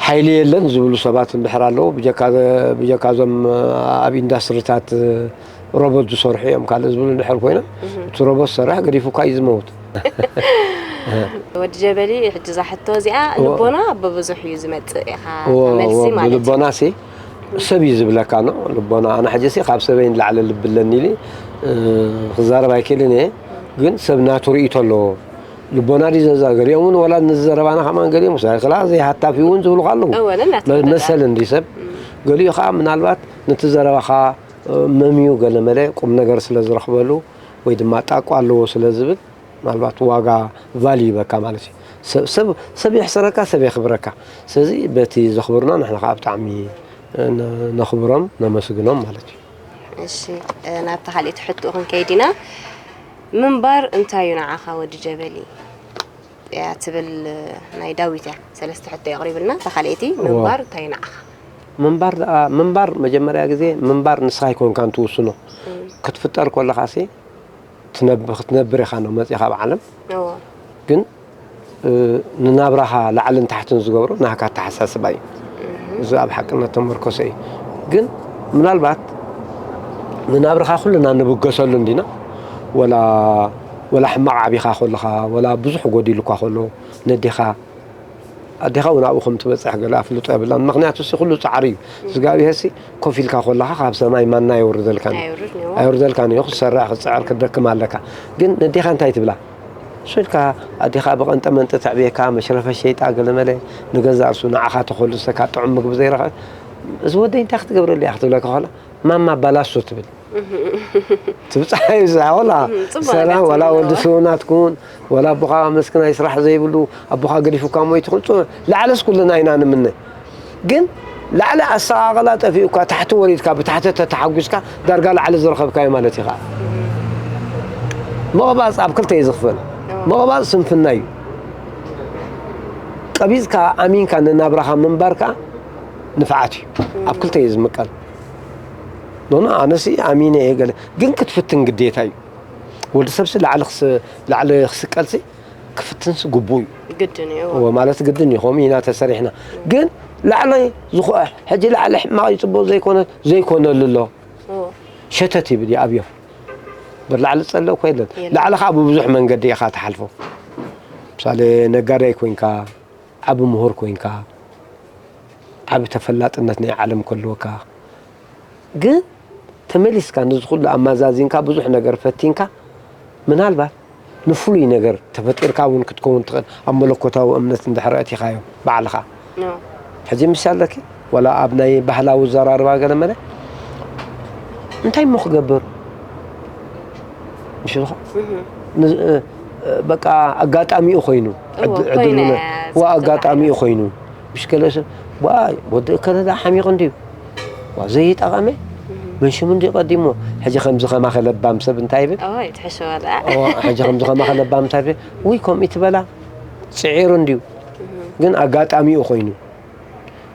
ሓይሊ የለን ዝብሉ ሰባት እንድሕር ኣለዉ ብጀካ እዞም ኣብ ኢንዳስትሪታት ሮቦት ዝሰርሑ እዮም ካልእ ዝብሉ እንድሕር ኮይኖም እቲ ሮቦት ዝሰርሕ ገዲፉካ እዩ ዝመውት ወዲ ጀበሊ ሕጂ እዛ ሕቶ እዚኣ ልቦና ብብዙሕ እዩ ዝመፅእ ኢኻ መልሲ ማለት እዩ። ልቦና ሲ ሰብ እዩ ዝብለካ ነው ልቦና ኣነ ሕጂ ሲ ካብ ሰበይ ንላዕሊ ልቢ ኣለኒ ኢሊ ክዛረብ ኣይክእልን እየ ግን ሰብ ናቱ ርእይቶ ኣለዎ ልቦና ድዩ ዘዛ ገሊኦም እውን ወላ ነዚ ዘረባና ከማን ገሊኦም ሳይክላ ዘይሃታፊ እውን ዝብሉካ ኣለዉ መሰል እንዲ ሰብ ገሊኡ ከዓ ምናልባት ነቲ ዘረባኻ መምዩ ገለ መለ ቁም ነገር ስለ ዝረኽበሉ ወይ ድማ ጣቋ ኣለዎ ስለ ዝብል ምናልባት ዋጋ ቫልዩ ይበካ ማለት እዩ። ሰብ የሕስረካ፣ ሰብ የኽብረካ። ስለዚ በቲ ዘኽብሩና ንሕና ከዓ ብጣዕሚ ነኽብሮም ነመስግኖም ማለት እዩ። እሺ ናብታ ካልኣይቲ ሕቶ ክንከይድ ኢና። ምንባር እንታይ እዩ ንዓኻ ወዲ ጀበሊ? እያ ትብል ናይ ዳዊት እያ ሰለስተ ሕቶ የቕሪብልና እታ ካልኣይቲ ምንባር እንታይ እዩ ንዓኻ? ምንባር ደኣ ምንባር መጀመርያ ግዜ ምንባር ንስኻ ኣይኮንካን ትውስኖ ክትፍጠር ከለኻሲ ክትነብር ኢኻ ነው መፂኻ ኣብ ዓለም ግን ንናብራኻ ላዕልን ታሕትን ዝገብሮ ናህካ ኣተሓሳስባ እዩ። እዚ ኣብ ሓቅነት ተመርኮሰ እዩ። ግን ምናልባት ንናብርኻ ኩልና ንብገሰሉ እንዲና ወላ ወላ ሕማቕ ዓቢኻ ከለኻ ወላ ብዙሕ ጎዲሉካ ከሎ ነዴኻ ኣዴኻ እውን ኣብኡ ከም ትበፅሕ ገለ ኣፍልጦ የብላን። ምክንያቱ ሲ ኩሉ ፃዕሪ እዩ። እግዚኣብሄር ሲ ኮፍ ኢልካ ከለኻ ካብ ሰማይ ማና የውርደልካን እዩ። ኣይውርድን እዩ። ኣይውርደልካን እዩ። ክትሰርሕ ክትፅዕር ክትደክም ኣለካ። ግን ነዴኻ እንታይ ትብላ? እሱ ኢልካ ኣዴኻ ብቐንጠ መንጠ ተዕብየካ መሽረፈ ሸይጣ ገለመለ ንገዛ እርሱ ንዓኻ ተኾልሰካ ጥዑም ምግቢ ዘይረኸ እዚ ወደይ እንታይ ክትገብረሉ እያ ክትብለካ ከላ ማማ ባላሶ ትብል ትብፃሓ እዩ ዝዓወላ ሰላም ዋላ ወዲ ስውናት ኩን ዋላ ኣቦኻ መስክናይ ስራሕ ዘይብሉ ኣቦኻ ገዲፉካ ሞይቱ ክን ላዕለስ ኩልና ኢና ንምነ ግን ላዕሊ ኣሰቓቕላ ጠፊኡካ ታሕቲ ወሪድካ ብታሕቲ ተተሓጒስካ ዳርጋ ላዕሊ ዝረኸብካዮ ማለት ኢኻ ምቕባፅ ኣብ ክልተ እዩ ዝኽፈል ምቕባፅ ስንፍና እዩ ቀቢፅካ ኣሚንካ ንናብራኻ ምንባርካ ንፍዓት እዩ ኣብ ክልተ እዩ ዝምቀል ኖኖ ኣነሲ ኣሚነ እየ ገለ ግን ክትፍትን ግዴታ እዩ ወዲ ሰብሲ ላዕሊ ላዕሊ ክስቀልሲ ክፍትንሲ ግቡእ እዩ ግድን እዩ ማለት ግድን እዩ ከምኡ ኢና ተሰሪሕና ግን ላዕሊ ዝኾ ሕጂ ላዕሊ ሕማቕ ይፅቡቕ ዘይኮነ ዘይኮነሉ ኣሎ ሸተት ይብል ይኣብዮ በር ላዕሊ ፀልእ እኮ የለን ላዕሊ ከዓ ብብዙሕ መንገዲ ኢኻ ትሓልፎ ምሳሌ ነጋዳይ ኮይንካ ዓቢ ምሁር ኮይንካ ዓቢ ተፈላጥነት ናይ ዓለም ከልወካ ግን ተመሊስካ ነዚ ኩሉ ኣማዛዚንካ ብዙሕ ነገር ፈቲንካ ምናልባት ንፍሉይ ነገር ተፈጢርካ እውን ክትከውን ትኽእል ኣብ መለኮታዊ እምነት እንድሕር ኣእቲኻዮ ባዕልኻ ሕጂ ምሽ ኣለኪ ወላ ኣብ ናይ ባህላዊ ዘራርባ ገለ መለ እንታይ እሞ ክገብር ምሽ ዝኾ በቃ ኣጋጣሚኡ ኮይኑ ዕድሉ ዋ ኣጋጣሚኡ ኮይኑ ምሽ ገለ ሰብ ዋይ ወዲ እከለ ደኣ ሓሚቑ እንድዩ ዋ ዘይጠቐመ መን ሽሙ እንድዩ ቀዲሞ ሕጂ ከምዚ ከማኸ ለባም ሰብ እንታይ ይብል ሕጂ ከምዚ ከማኸ ለባም እንታይ ይብል ውይ ከምኡ ትበላ ፅዒሩ እንድዩ ግን ኣጋጣሚኡ ኮይኑ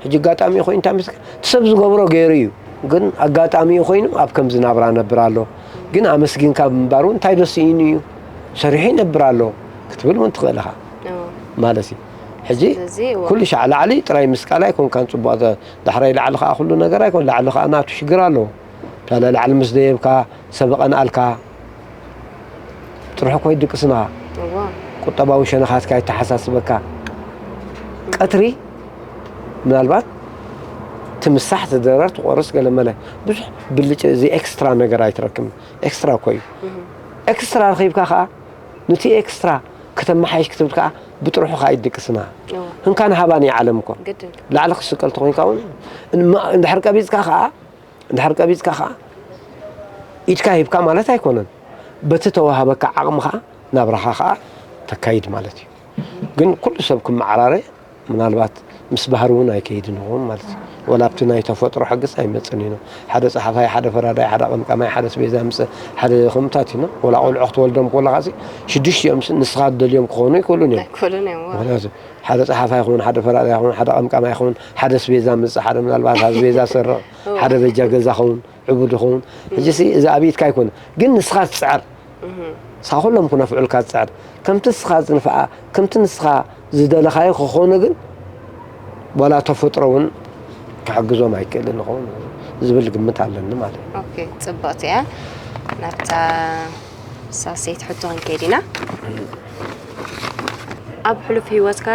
ሕጂ ኣጋጣሚ ኮይኑ እንታይ ምስ እቲ ሰብ ዝገብሮ ገይሩ እዩ ግን ኣጋጣሚኡ ኮይኑ ኣብ ከምዚ ናብራ ነብር ኣሎ ግን ኣመስጊንካ ብምንባሩ እንታይ ደስ ኢኑ እዩ ሰሪሑ ይነብር ኣሎ ክትብል እውን ትኽእል ኢኻ ማለት እዩ ሕጂ ኩሉ ሻዕ ላዕሊ ጥራይ ምስቃል ኣይኮንካን ፅቡቕ ዳሕራይ ላዕሊ ከዓ ኩሉ ነገር ኣይኮን ላዕሊ ከዓ ናቱ ሽግር ኣለዎ ላዕሊ ምስ ደየብካ ሰብ ቐንኣልካ ጥርሑ ኮይ ድቅስና ቁጠባዊ ሸነኻትካ ይተሓሳስበካ ቀትሪ ምናልባት ትምሳሕ ትደረር ትቆርስ ገለመለ ብዙሕ ብልጭ እዚ ኤክስትራ ነገር ኣይትረክብን ኤክስትራ እኮ እዩ ኤክስትራ ረኺብካ ከዓ ነቲ ኤክስትራ ከተመሓይሽ ክትብል ከዓ ብጥርሑ ከኣ ይድቅስና። እንካን ሃባን እያ ዓለም እኮ። ላዕሊ ክስቀል ተኾይንካ እውን እንድሕር ቀቢፅካ ከዓ እንድሕር ቀቢፅካ ከዓ ኢድካ ሂብካ ማለት ኣይኮነን። በቲ ተዋሃበካ ዓቕሚ ከዓ ናብራኻ ከዓ ተካይድ ማለት እዩ። ግን ኩሉ ሰብ ክመዓራረ ምናልባት ምስ ባህሪ እውን ኣይከይድን ይኸውን ማለት እዩ። ወላ ኣብቲ ናይ ተፈጥሮ ሕግስ ኣይመፅን እዩ። ሓደ ፀሓፋይ፣ ሓደ ፈራዳይ፣ ሓደ ቀምቃማይ፣ ሓደ ስቤዛ ምፅእ፣ ሓደ ከምታት እዩ። ወላ ቆልዑ ክትወልዶም ከለኻ ሲ ሽዱሽቲኦም ሲ ንስኻ ትደልዮም ክኾኑ ይክእሉን እዮም። ኣይክእሉን እዮም። ምክንያቱ ሓደ ፀሓፋይ ይኸውን፣ ሓደ ፈራዳይ ይኸውን፣ ሓደ ቀምቃማይ ይኸውን፣ ሓደ ስቤዛ ምፅእ፣ ሓደ ምናልባት ኣስቤዛ ሰርቕ፣ ሓደ በጃ ገዛ ኸውን፣ ዕቡድ ይኸውን። ሕጂ ሲ እዚ ኣብይትካ ኣይኮነ፣ ግን ንስኻ ትፅዓር። ንስኻ ኩሎም ክነፍዑልካ ትፅዕር። ከምቲ ንስኻ ዝንፍዓ፣ ከምቲ ንስኻ ዝደለኻዮ ክኾኑ ግን ዋላ ተፈጥሮ እውን ክሕግዞም ኣይክእልን ይኸውን ዝብል ግምት ኣለኒ ማለት እዩ። ኦኬ፣ ጽብቕቲ እያ። ናብታ ሳልሰይቲ ሕቶ ክንከይድ ኢና። ኣብ ሕሉፍ ህይወትካ፣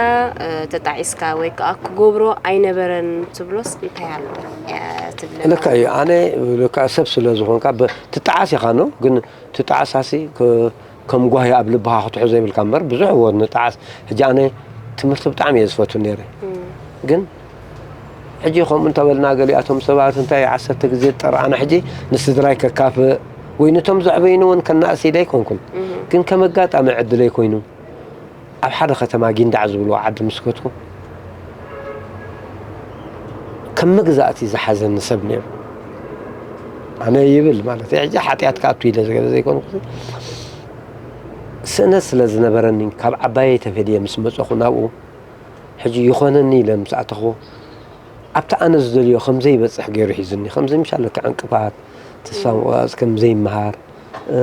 እ፣ ተጣዒስካ ወይ ከኣ ክገብሮ ኣይነበረን ትብሎስ እንታይ ኣሎ? እ፣ ትብለና? ልክዕ እዩ። ኣነ ልክዕ ሰብ ስለ ዝኾንካ ብ-፣ ትጠዓስ ኢኻ ነው፣ ግን እቲ ጣዕሳሲ ከ-፣ ከም ጓሂ ኣብ ልብኻ ክትሕዞ የብልካ እምበር፣ ብዙሕ እዎ ንጣዕስ። ሕጂ ኣነ ትምህርቲ ብጣዕሚ እየ ዝፈቱ ነይረ። እም። ግን ሕጂ ከምኡ እንተበልና፣ ገሊኣቶም ሰባት እንታይ ዓሰርተ ግዜ ዝጠርኣና፣ ሕጂ ንስድራይ ከካፍእ ወይ ነቶም ዘዕበዩኒ እውን ከናእስ ኢለ ኣይኮንኩን። እም። ግን ከም ኣጋጣሚ ዕድለይ ኮይኑ፣ ኣብ ሓደ ከተማ ጊንዳዕ ዝብልዎ ዓዲ ምስ ከድኩ፣ ከም መግዛእቲ ዝሓዘኒ ሰብ ነይሩ። ኣነ ይብል ማለት እዩ። ሕጂ ሓጢኣት ክኣቱ ኢለ ዝገለ ዘይኮንኩ፣ ስእነት ስለ ዝነበረኒ፣ ካብ ዓባየይ ተፈልየ ምስ መጸኹ ናብኡ፣ ሕጂ ይኾነኒ ኢለ ምስ ኣተኹ፣ ኣብቲ ኣነ ዝደልዮ ከም ዘይበጽሕ ገይሩ ሒዙኒ። ከም ዘይምሻለካ ዕንቅፋት፣ ተስፋ ምቑራጽ፣ ከም ዘይመሃር፣ እ፣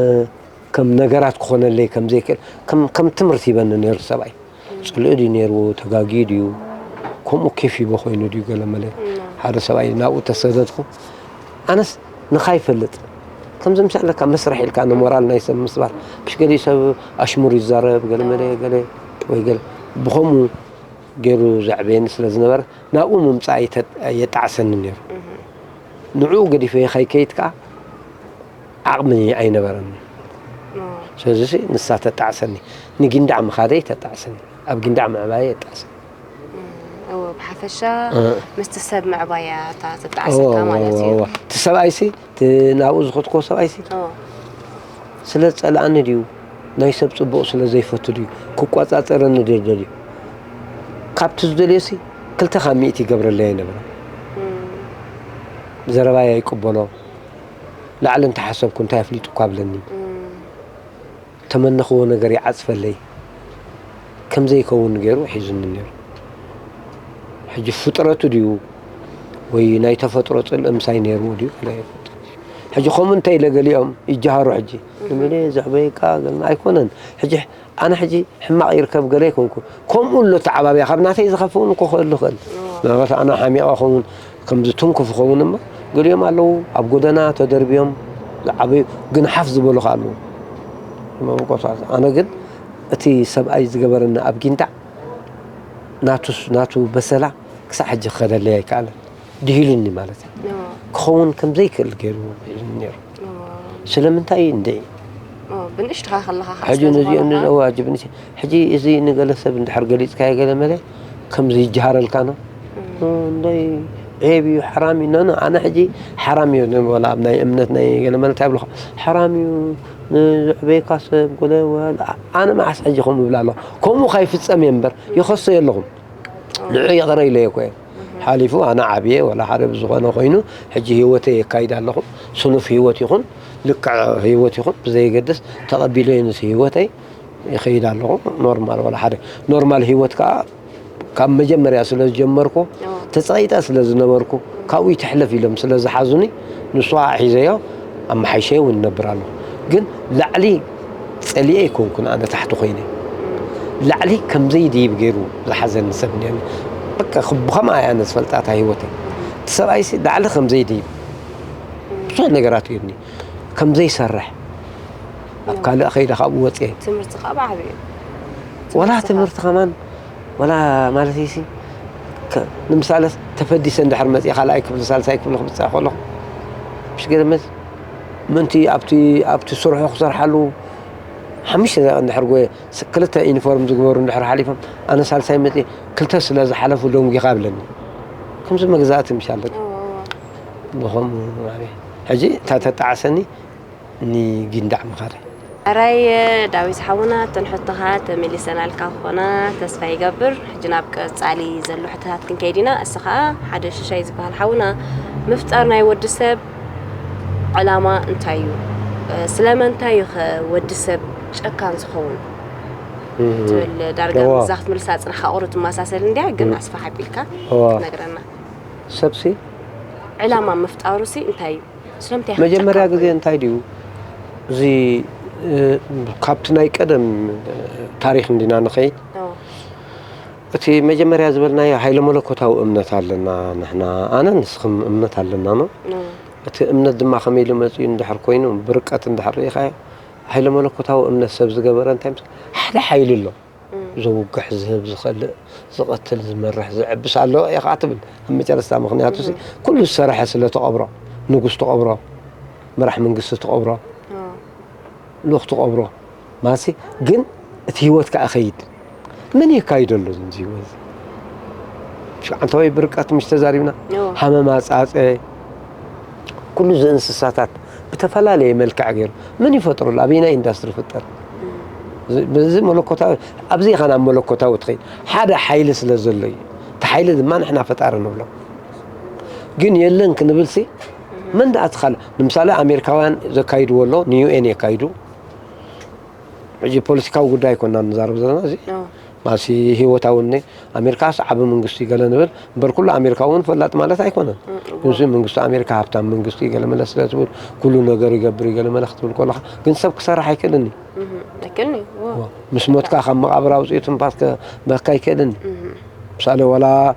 ከም ነገራት ክኾነለይ ከም ዘይክእል፣ ከም፣ ከም ትምህርቲ ይበኒ ነይሩ ሰብኣይ። ጽልኢ ድዩ ነይርዎ? ተጋግዩ ድዩ? ከምኡ ኬፍ ይቦ ኮይኑ ድዩ? ገለ መለ። እና ሓደ ሰብኣይ ናብኡ ተሰደድኩ። ኣነስ ንኻይፈልጥ፣ ከምዚ ምሻለካ መስርሕ ኢልካ ንሞራል ናይ ሰብ ምስባር። ምሽ ገሊኡ ሰብ ኣሽሙር ይዛረብ፣ ገለ መለ፣ ገለ ወይ ገለ። ብኸምኡ ገይሩ ዘዕበየኒ ስለ ዝነበረ፣ ናብኡ ምምጻእ ኣይተ-፣ ኣየጣዕሰንን ነይሩ። እህ። ንዕኡ ገዲፈ ከይከይድ ከኣ ዓቕሚ ኣይነበረንን። ኦ። ስለዚሲ ንሳ ተጣዕሰኒ። ንጊንዳዕ ምኻደይ ተጣዕሰኒ። ኣብ ጊንዳዕ ምዕባየይ የጣዕሰኒ። እም፣ እወ፣ ብሓፈሻ እ። ምስቲ ሰብ ምዕባያ እታ ትጣዕሰካ እወ፣ ማለት እዩ። እወ፣ እወ። እቲ ሰብኣይሲ፣ እቲ ናብኡ ዝኸድክዎ ሰብኣይሲ፣ ኦ። ስለ ዝጸልኣኒ ድዩ? ናይ ሰብ ጽቡቕ ስለ ዘይፈቱ ድዩ? ክቆጻጸረኒ ድዩ ደልዩ? ካብቲ ዝደልዮሲ፣ ክልተ ካብ ሚእቲ ይገብረለይ ኣይነበረን። እም። ዘረባይ ኣይቅበሎ። ላዕሊ እንተሓሰብኩ እንታይ ኣፍሊጡኳ ብለኒ። እም። ተመነኽዎ ነገር ይዓጽፈለይ። ከም ዘይከውን ገይሩ ሒዙኒ ነይሩ። ሕጂ ፍጥረቱ ድዩ ወይ ናይ ተፈጥሮ ጽልኢ ምሳይ ነይርዎ ድዩ? ገለ ኣይፈልጥን። ሕጂ ከምኡ እንተ ኢለ ገሊኦም ይጀሃሩ ሕጂ። እህ። ንመለ ዘዕበየካ ገለ ኣይኮነን። ሕጂ ኣነ ሕጂ ሕማቕ ይርከብ ገለ ኣይኮንኩ። ከምኡ ኣሎ ኣተዓባብያ፣ ካብ ናተይ ዝኸፍእ እውን እኮ ክህሉ ይኽእል። እዎ። ምናልባት ኣነ ሓሚቐ ኸውን፣ ከምዚ ትንኩፍ ኸውን እሞ፣ ገሊኦም ኣለዉ ኣብ ጎደና ተደርብዮም ዝዓበዩ፣ ግን ሓፍ ዝበሉ ከኣ ኣለዉ። መበቆታት። ኣነ ግን እቲ ሰብኣይ ዝገበረኒ ኣብ ጊንዳዕ፣ ናቱስ-፣ ናቱ በሰላ ክሳዕ ሕጂ ክኸደለይ ኣይከኣለን። ድሂሉኒ ማለት እዩ። እዎ። ክኸውን ከም ዘይክእል ገይሩ ሒዙኒ ነይሩ። እዎ። ስለምንታይ እንደ እዎ፣ ብንእሽትኻ ከለኻ ከኣ ሕጂ ስለ ነዚኦም ዝኾነኻ። ንዘዋ ሕጂ ብንእሽ-፣ ሕጂ እዚ ንገለ ሰብ እንድሕር ገሊጽካዮ ገለ መለ ከምዚ ይጀሃረልካ ነው። እም። ኦ፣ እንዶይ ዔብ እዩ፣ ሓራም እዩ። ኖ፣ ኖ፣ ኣነ ሕጂ ሓራም እዩ ንበላ ኣብ ናይ እምነት ናይ ገለ መለ እንታይ ይብልኻ? ሓራም እዩ፣ ንዝዕበየካ ሰብ ገለ ወል-፣ ኣ-፣ ኣነ መዓስ ሕጂ ከምኡ እብላ ኣለኹ? ከምኡ ካይፍጸም እየ እምበር፣ ይኸሶ የለኹም። ንዑ ይቕረ ኢለዮ እኮ እየ። ሓሊፉ ኣነ ዓብየ ወላ ሓደ ብዝኾነ ኮይኑ፣ ሕጂ ህይወተይ የካይድ ኣለኹ። ስኑፍ ህይወት ይኹን፣ ልክዕ ህይወት ይኹን፣ ብዘየገድስ ተቐቢለዮ ነቲ ህይወተይ ይኸይድ ኣለኹ። ኖርማል ወላ ሓደ ኖርማል ህይወት ከኣ ካብ መጀመርያ ስለ ዝጀመርኩ፣ እዎ። ተጸቒጠ ስለ ዝነበርኩ፣ ካብኡ ይትሕለፍ ኢሎም ስለ ዝሓዙኒ፣ ንሱ ከኣ ሒዘዮ ኣመሓይሸዮ እውን እነብር ኣለኹ። ግን ላዕሊ ጸሊኤ ኣይኮንኩን ኣነ ታሕቲ ኮይነ። ላዕሊ ከም ዘይድይብ ገይሩ ዝሓዘኒ ሰብ ነይሩ። በቃ፣ ክብ-፣ ብኸምኣ እየ ኣነ ዝፈልጣ እታ ህይወተይ። እቲ ሰብኣይሲ ላዕሊ ከም ዘይድይብ ብዙሕ ነገራት ገይሩኒ። ከም ዘይሰርሕ፣ ኣብ ካልእ ኸይደ ካብኡ ወፅየ። ትምህርቲ ከዓ ብዓብዩ። ወላ ትምህርቲ ትምህርቲ ከማን፣ ወላ ማለት እዩሲ፣ ከ-፣ ንምሳሌ ተፈዲሰ እንድሕር መፅየ ካልኣይ ክፍሊ፣ ሳልሳይ ክፍሊ ክብፅሕ ከለኹ፣ ምሽ ገለ መዝ-፣ ምእንቲ ኣብቲ፣ ኣብቲ ስርሑ ክሰርሓሉ ሓሙሽተ ደቂቕ እንድሕር ጎየ፣ ስ-፣ ክልተ ዩኒፎርም ዝግበሩ እንድሕር ሓሊፎም፣ ኣነ ሳልሳይ መጺእ፣ ክልተ ስለ ዝሓለፉ ደንጒኻ ኣብለኒ። ከምዚ መግዛእቲ ምሽ ኣለና። እወ፣ እወ። ብኸምኡ ማለት እዩ። ሕጂ እታ ተጣዕሰኒ፣ ንጊንዳዕ ምኻድ። ሕራይ ዳዊት ሓውና፣ እተን ሕቶኻ ተመሊሰናልካ ክኾና ተስፋ ይገብር። ሕጂ ናብ ቀጻሊ ዘሎ ሕቶታት ክንከይድ ኢና። እሱ ኸኣ ሓደ ሽሻይ ዝበሃል ሓውና፣ ምፍጣር ናይ ወዲ ሰብ ዕላማ እንታይ እዩ? ስለምንታይ እዩ ኸ ወዲ ሰብ ጨካን ዝኸውን? እም። ትብል ዳርጋ እዋ። እዛ ክትምልሳ ጽንሓ ቁሩብ ትመሳሰል እንድያ፣ ግን እም። ኣስፋሕ ኣቢልካ እዋ። ክትነግረና። ሰብሲ ዕላማ ምፍጣሩሲ እንታይ እዩ? ስለምንታይ መጀመርያ ክጨካን ግዜ ኮይኑ? እንታይ ድዩ? እዚ፣ እ፣ ካብቲ ናይ ቀደም ታሪኽ እንዲና ንኸይድ። እዎ። እቲ መጀመርያ ዝበልናዮ ሃይለ መለኮታዊ እምነት ኣለና ንሕና። ኣነ ንስኽም እምነት ኣለና ነው። እዎ። እቲ እምነት ድማ ከመይ ኢሉ መጺኡ እንድሕር ኮይኑ፣ ብርቀት እንድሕር ርኢኻዮ፣ ሃይለ መለኮታዊ እምነት ሰብ ዝገበረ እንታይ ምስ-፣ ሓደ ሓይሊ ኣሎ። እም። ዘውግሕ፣ ዝህብ፣ ዝኸልእ፣ ዝቐትል፣ ዝመርሕ፣ ዝዕብስ ኣሎ ኢኻ ትብል። ኣብ መጨረስታ ምኽንያቱ ሲ፣ እም። ኩሉ ዝሰረሐ ስለ ተቐብሮ፣ ንጉስ ተቐብሮ፣ መራሕ መንግስቲ ተቐብሮ፣ ኣዎ። ልኡኽ ተቐብሮ፣ ማለትሲ፣ ግን እቲ ህይወት ከኣ ይኸይድ። መን የካይደሉ እዚ ህይወት እዚ? ሽዑ ዓንተወይ ብርቀት ምሽ ተዛሪብና፣ እዎ። ሃመማ ጻጸ፣ ኩሉ እዚ እንስሳታት ብተፈላለየ መልክዕ ገይሩ መን ይፈጥረሉ? ኣበየናይ ኢንዳስትሪ ይፍጠር? እም። እዚ፣ በዚ መለኮታዊ፣ ኣብዚ ኢኻ ናብ መለኮታዊ ትኸይድ። ሓደ ሓይሊ ስለ ዘሎ እዩ። እቲ ሓይሊ ድማ ንሕና ፈጣሪ ንብሎ። ግን የለን ክንብልሲ፣ እም። መን ደኣ ትኻል-? ንምሳሌ ኣሜሪካውያን ዘካይድዎ ኣሎ፣ ንዩ ኤን የካይዱ። ሕጂ ፖለቲካዊ ጉዳይ ኣይኮና ንዛረብ ዘለና እዚ። ኣዎ። ማሲ ህይወታዊ እኒ ኣሜሪካስ ዓቢ መንግስቲ ገለ ንብል፣ እምበር ኩሉ ኣሜሪካ እውን ፈላጥ ማለት ኣይኮነን። እም፣ እዎ። ግን እዚ መንግስቲ ኣሜሪካ ሃብታም መንግስቲ ገለ መለ ስለ ትብል፣ ኩሉ ነገር ይገብር እዩ ገለ መለ ክትብል ከለኻ፣ ግን ሰብ ክሰርሕ ኣይክእልን እዩ። እም፣ ኣይክእልን እዩ፣ እዎ። እዎ። ምስ ሞትካ ካብ መቓብር ኣውፅኡ ትንፋስ ከ-፣ በካ ኣይክእልን እዩ። እም። ምሳሌ ዋላ፣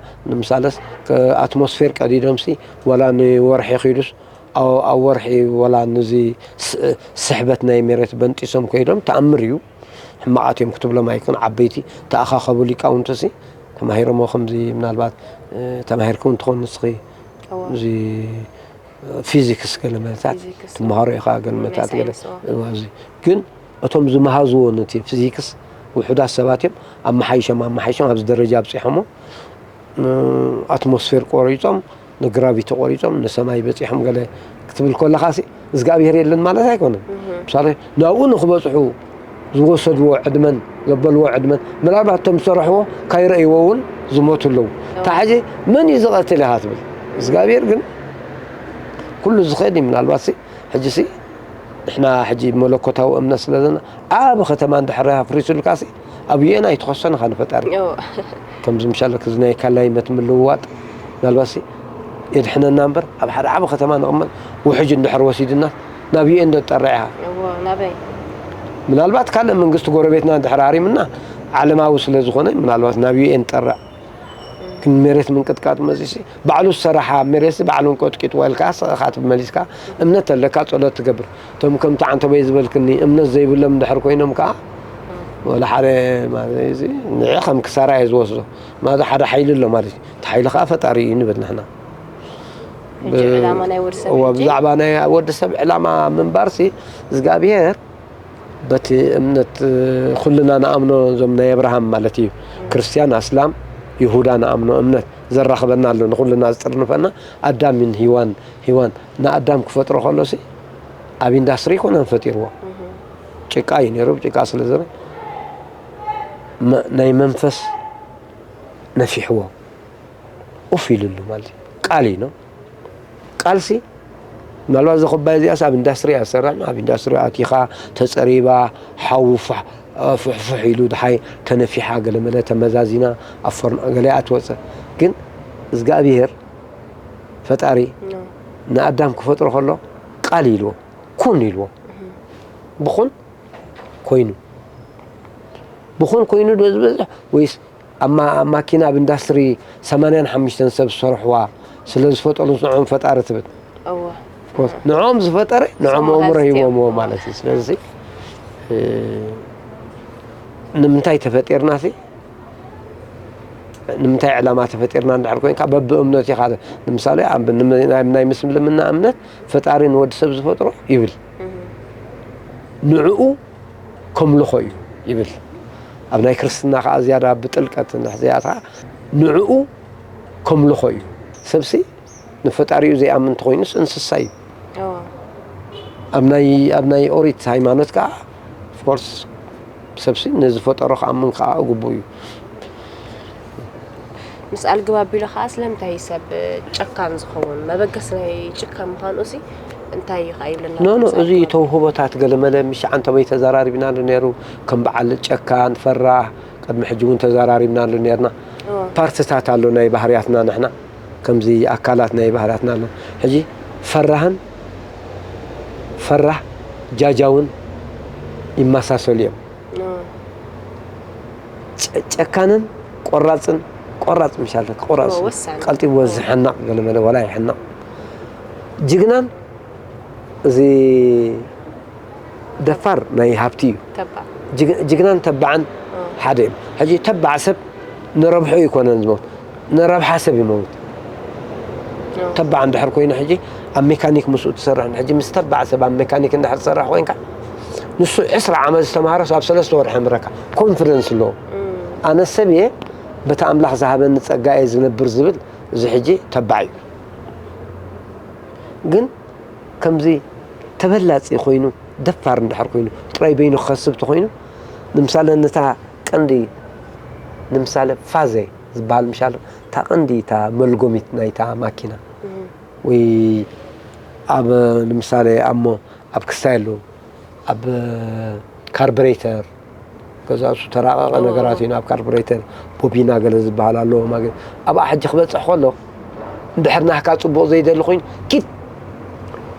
ንምሳሌስ ከ-፣ ኣትሞስፌር ቀዲዶምሲ፣ ዋላ ንወርሒ ኺዱስ፣ ኣብ፣ ኣብ ወርሒ ዋላ ንዚ ስ-፣ ስሕበት ናይ መሬት በንጢሶም ከይዶም ተኣምር እዩ። ሕማቓት እዮም ክትብሎም ኣይኮን፣ ዓበይቲ ተኣኻኸቡ ሊቃውንትሲ ተማሂሮሞ ከምዚ ምናልባት፣ እ፣ ተማሂርኩም እንትኾን ንስኺ እዎ። እዚ ፊዚክስ ገለ መለታት ፊዚክስ። ትመሃሮ ኢኻ፣ ገለ መለታት ገለ ሳይንስ፣ እዎ። እዎ፣ እዚ ግን እቶም ዝመሃዝዎ ነቲ ፊዚክስ ውሑዳት ሰባት እዮም፣ ኣመሓይሾም፣ ኣመሓይሾም ኣብዚ ደረጃ ኣብጺሖሞ፣ ን-፣ ኣትሞስፌር ቆሪጾም፣ ንግራቪቲ ቆሪጾም፣ ንሰማይ በጺሖም ገለ ክትብል ከለኻሲ፣ እግዚኣብሄር የለን ማለት ኣይኮነን። እህ። ምሳሌ፣ ናብኡ ንኽበጽሑ ዝወሰድዎ ዕድመን ዘበልዎ ዕድመን፣ ምናልባት እቶም ዝሰርሕዎ ካይረእይዎ እውን ዝሞቱ ኣለዉ። እዎ። እታ ሕጂ መን እዩ ዝቐትል ኢኻ ትብል? እግዚኣብሄር ግን ኩሉ ዝኽእል እዩ። ምናልባትሲ፣ ሕጂሲ፣ ንሕና ሕጂ መለኮታዊ እምነት ስለ ዘለና፣ ዓቢ ከተማ እንድሕር ኣፍሪሱልካሲ፣ ኣብ ዩ ኤን ኣይትኸሶን ኢኻ ንፈጣሪ። እዎ። ከምዚ ምሻለክ፣ እዚ ናይ ካላይመት ምልውዋጥ፣ ምናልባትሲ የድሕነና እምበር፣ ኣብ ሓደ ዓቢ ከተማ ንቕመጥ፣ ውሕጅ እንድሕር ወሲድና፣ ናብ ዩ ኤን ዶ ትጠርዕ ኢኻ? እዎ፣ ናበይ? ምናልባት ካልእ መንግስቲ ጎረቤትና እንድሕር ሃሪምና፣ ዓለማዊ ስለ ዝኾነ፣ ምናልባት ናብ ዩ ኤን ትጠርዕ። ግን መሬት ምንቅጥቃጥ መጺሲ፣ ባዕሉ ዝሰራሓ መሬትሲ ባዕሉ እንቀጥቂጥዋ ኢልካ ስቕኻ ትመሊስካ፣ እምነት ኣለካ፣ ጸሎት ትገብር። እቶም ከምቲ ዓንተቦይ ዝበልክኒ፣ እምነት ዘይብሎም እንድሕር ኮይኖም ከኣ፣ ወላ ሓደ ማለት እዚ ንዕ ከም ክሳራ እየ ዝወስዶ። ማለት ሓደ ሓይሊ ኣሎ ማለት እዩ። እቲ ሓይሊ ከኣ ፈጣሪ እዩ ንብል ንሕና። ሕጂ ብ-፣ ዕላማ ናይ ወዲ ሰብ እዋ፣ ሕጂ? ብዛዕባ ናይ ወዲ ሰብ ዕላማ ምንባርሲ፣ እግዚኣብሄር በቲ እምነት፣ እ፣ ኩልና ንኣምኖ፣ እዞም ናይ ኣብርሃም ማለት እዩ፣ ክርስትያን፣ ኣስላም፣ ይሁዳ ንኣምኖ እምነት ዘራኽበና ኣሎ፣ ንኹልና ዝጥርንፈና ኣዳምን ሂዋን፣ ሂዋን ንኣዳም ክፈጥሮ ከሎሲ ኣብ ኢንዳስትሪ ኣይኮነን ፈጢርዎ። እህ። ጭቃ እዩ ነይሩ፣ ብጭቃ ስለ ዘረ መ-፣ ናይ መንፈስ ነፊሕዎ። ኡፍ ኢሉሉ ማለት እዩ። ቃል እዩ ነው። ቃልሲ ምናልባት እዛ ኩባያ እዚኣስ ኣብ ኢንዳስትሪ እያ ዝሰርሕ፣ ኣብ ኢንዳስትሪ ኣቲኻ ተጸሪባ፣ ሓዊ ፋሕ-፣ ፍሕፍሕ ኢሉ፣ ድሓይ ተነፊሓ፣ ገለመለ ተመዛዚና፣ ኣብ ፎርኖ ገለ እያ ትወጽእ። ግን እግዚኣብሄር ፈጣሪ ነው። ንኣዳም ክፈጥሮ ከሎ ቃል ኢልዎ፣ ኩን ኢልዎ። እህ። ብኹን ኮይኑ። ብኹን ኮይኑ ዶ ዝበዝሕ ወይስ ኣብ ማ-፣ ኣብ ማኪና ኣብ ኢንዳስትሪ ሰማንያን ሓሙሽተን ሰብ ዝሰርሕዋ ስለ ዝፈጠሩ ንዕኦም ፈጣሪ ትብል? እወ። ንዕኦም ዝፈጠረ ንዕኦም ኣእምሮ ሂቦምዎ ማለት እዩ። ስለዚ፣ እ፣ ንምንታይ ተፈጢርናሲ? ንምንታይ ዕላማ ተፈጢርና እንድሕር ኮይንካ በብእምነት ኢኻ። ንምሳሌ፣ ኣብ ን-፣ ናይ፣ ናይ ምስልምና እምነት ፈጣሪ ንወዲ ሰብ ዝፈጥሮ ይብል። እህ። ንዕኡ ከምልኾ እዩ ይብል። ኣብ ናይ ክርስትና ከዓ ዝያዳ ብጥልቀት እንድሕር ዘይኣትኻ ንዕኡ ከምልኾ እዩ። ሰብሲ ንፈጣሪኡ ዘይኣምን እንተኾይኑስ እንስሳ እዩ። ኣብ ናይ ኣብ ናይ ኦሪት ሃይማኖት ከዓ ኦፍኮርስ ሰብሲ ንዝፈጠሮ ክኣምን ከዓ ግቡእ እዩ። ምስ ኣልግብ ኣቢሉ ከዓ ስለምንታይ እዩ ሰብ ጨካን ዝኸውን? መበገሲ ናይ ጭካን ምዃኑ ሲ እንታይ እዩ ከዓ ይብለና? ኖ ኖ እዚ ተውህቦታት ገለመለ ምሽ ዓንተበይ ተዘራሪብናሉ ነይሩ። ከም በዓል ጨካን ፈራህ ቅድሚ ሕጂ እውን ተዘራሪብናሉ ነርና። ፓርትታት ኣሎ ናይ ባህርያትና ንሕና ከምዚ ኣካላት ናይ ባህርያትና ኣሎ። ሕጂ ፈራህን ፈራህ ጃጃውን ይመሳሰሉ እዮም። ጨካንን ቆራፅን ቆራፅ ምሻለ ቆራፅ ቀልጢዎ ዝሕናቕ ገለመለ ዋላ ይሕናቕ። ጅግናን እዚ ደፋር ናይ ሃብቲ እዩ። ጅግናን ተባዕን ሓደ እዮም። ሕጂ ተባዕ ሰብ ንረብሑ ይኮነን ዝሞት ንረብሓ ሰብ ይመውት። ተባዕ እንድሕር ኮይኑ ሕጂ ኣብ ሜካኒክ ምስኡ ትሰርሕ ሕጂ ምስ ተባዕ ሰብ ኣብ ሜካኒክ እንድሕር ትሰርሕ ኮይንካ ንሱ ዕስራ ዓመት ዝተምሃረስ ኣብ ሰለስተ ወርሒ ምረካ ኮንፊደንስ ኣለዎ። ኣነ ሰብ እየ በቲ ኣምላኽ ዝሃበኒ ጸጋ እየ ዝነብር ዝብል እዚ ሕጂ ተባዕ እዩ። ግን ከምዚ ተበላጺ ኮይኑ ደፋር እንድሕር ኮይኑ ጥራይ በይኑ ክኸስብ ተኾይኑ ንምሳለ ነታ ቀንዲ ንምሳለ ፋዘ ዝበሃል ምሻል እታ ቀንዲ እታ መልጎሚት ናይታ ማኪና ወይ ኣብ ንምሳሌ ኣሞ ኣብ ክስታይ ኣለዉ ኣብ ካርብሬተር ገዛ እሱ ተራቐቐ ነገራት እዩ ኣብ ካርብሬተር ቦቢና ገለ ዝበሃል ኣለዎ ማገ ኣብኣ ሕጂ ክበፅሕ ከሎ እንድሕር ናህካ ፅቡቕ ዘይደሊ ኮይኑ ኪድ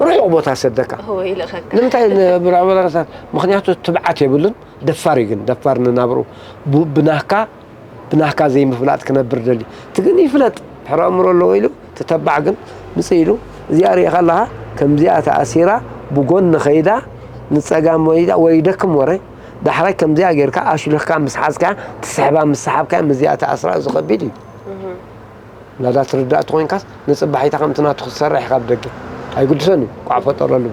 ርሑቕ ቦታ ሰደካ ንምንታይ ብራበረታት ምክንያቱ ትብዓት የብሉን ደፋር እዩ ግን ደፋር ንናብሩ ብናህካ ብናህካ ዘይምፍላጥ ክነብር ደሊ እቲ ግን ይፍለጥ ድሕሪ ኣእምሮ ኣለዎ ኢሉ እቲ ተባዕ ግን ምፅእ ኢሉ እዚኣ ሪእኻ ኣለኻ ከምዚኣ ተኣሲራ ብጎኒ ከይዳ ንፀጋም ወይዳ ወይ ደክም ወረ ዳሕራይ ከምዚኣ ጌርካ ኣሽሉኽካ ምስ ሓዝካ ትስሕባ ምስ ሰሓብካ ምዚኣ ተኣስራ እዚ ከቢድ እዩ ናዳ ትርዳእ ተኾይንካስ ንፅባሒታ ከምቲ ናቱ ክትሰርሕ ኢኻ ብደገ ኣይግድሶን እዩ ቋዕ ፈጠረሉ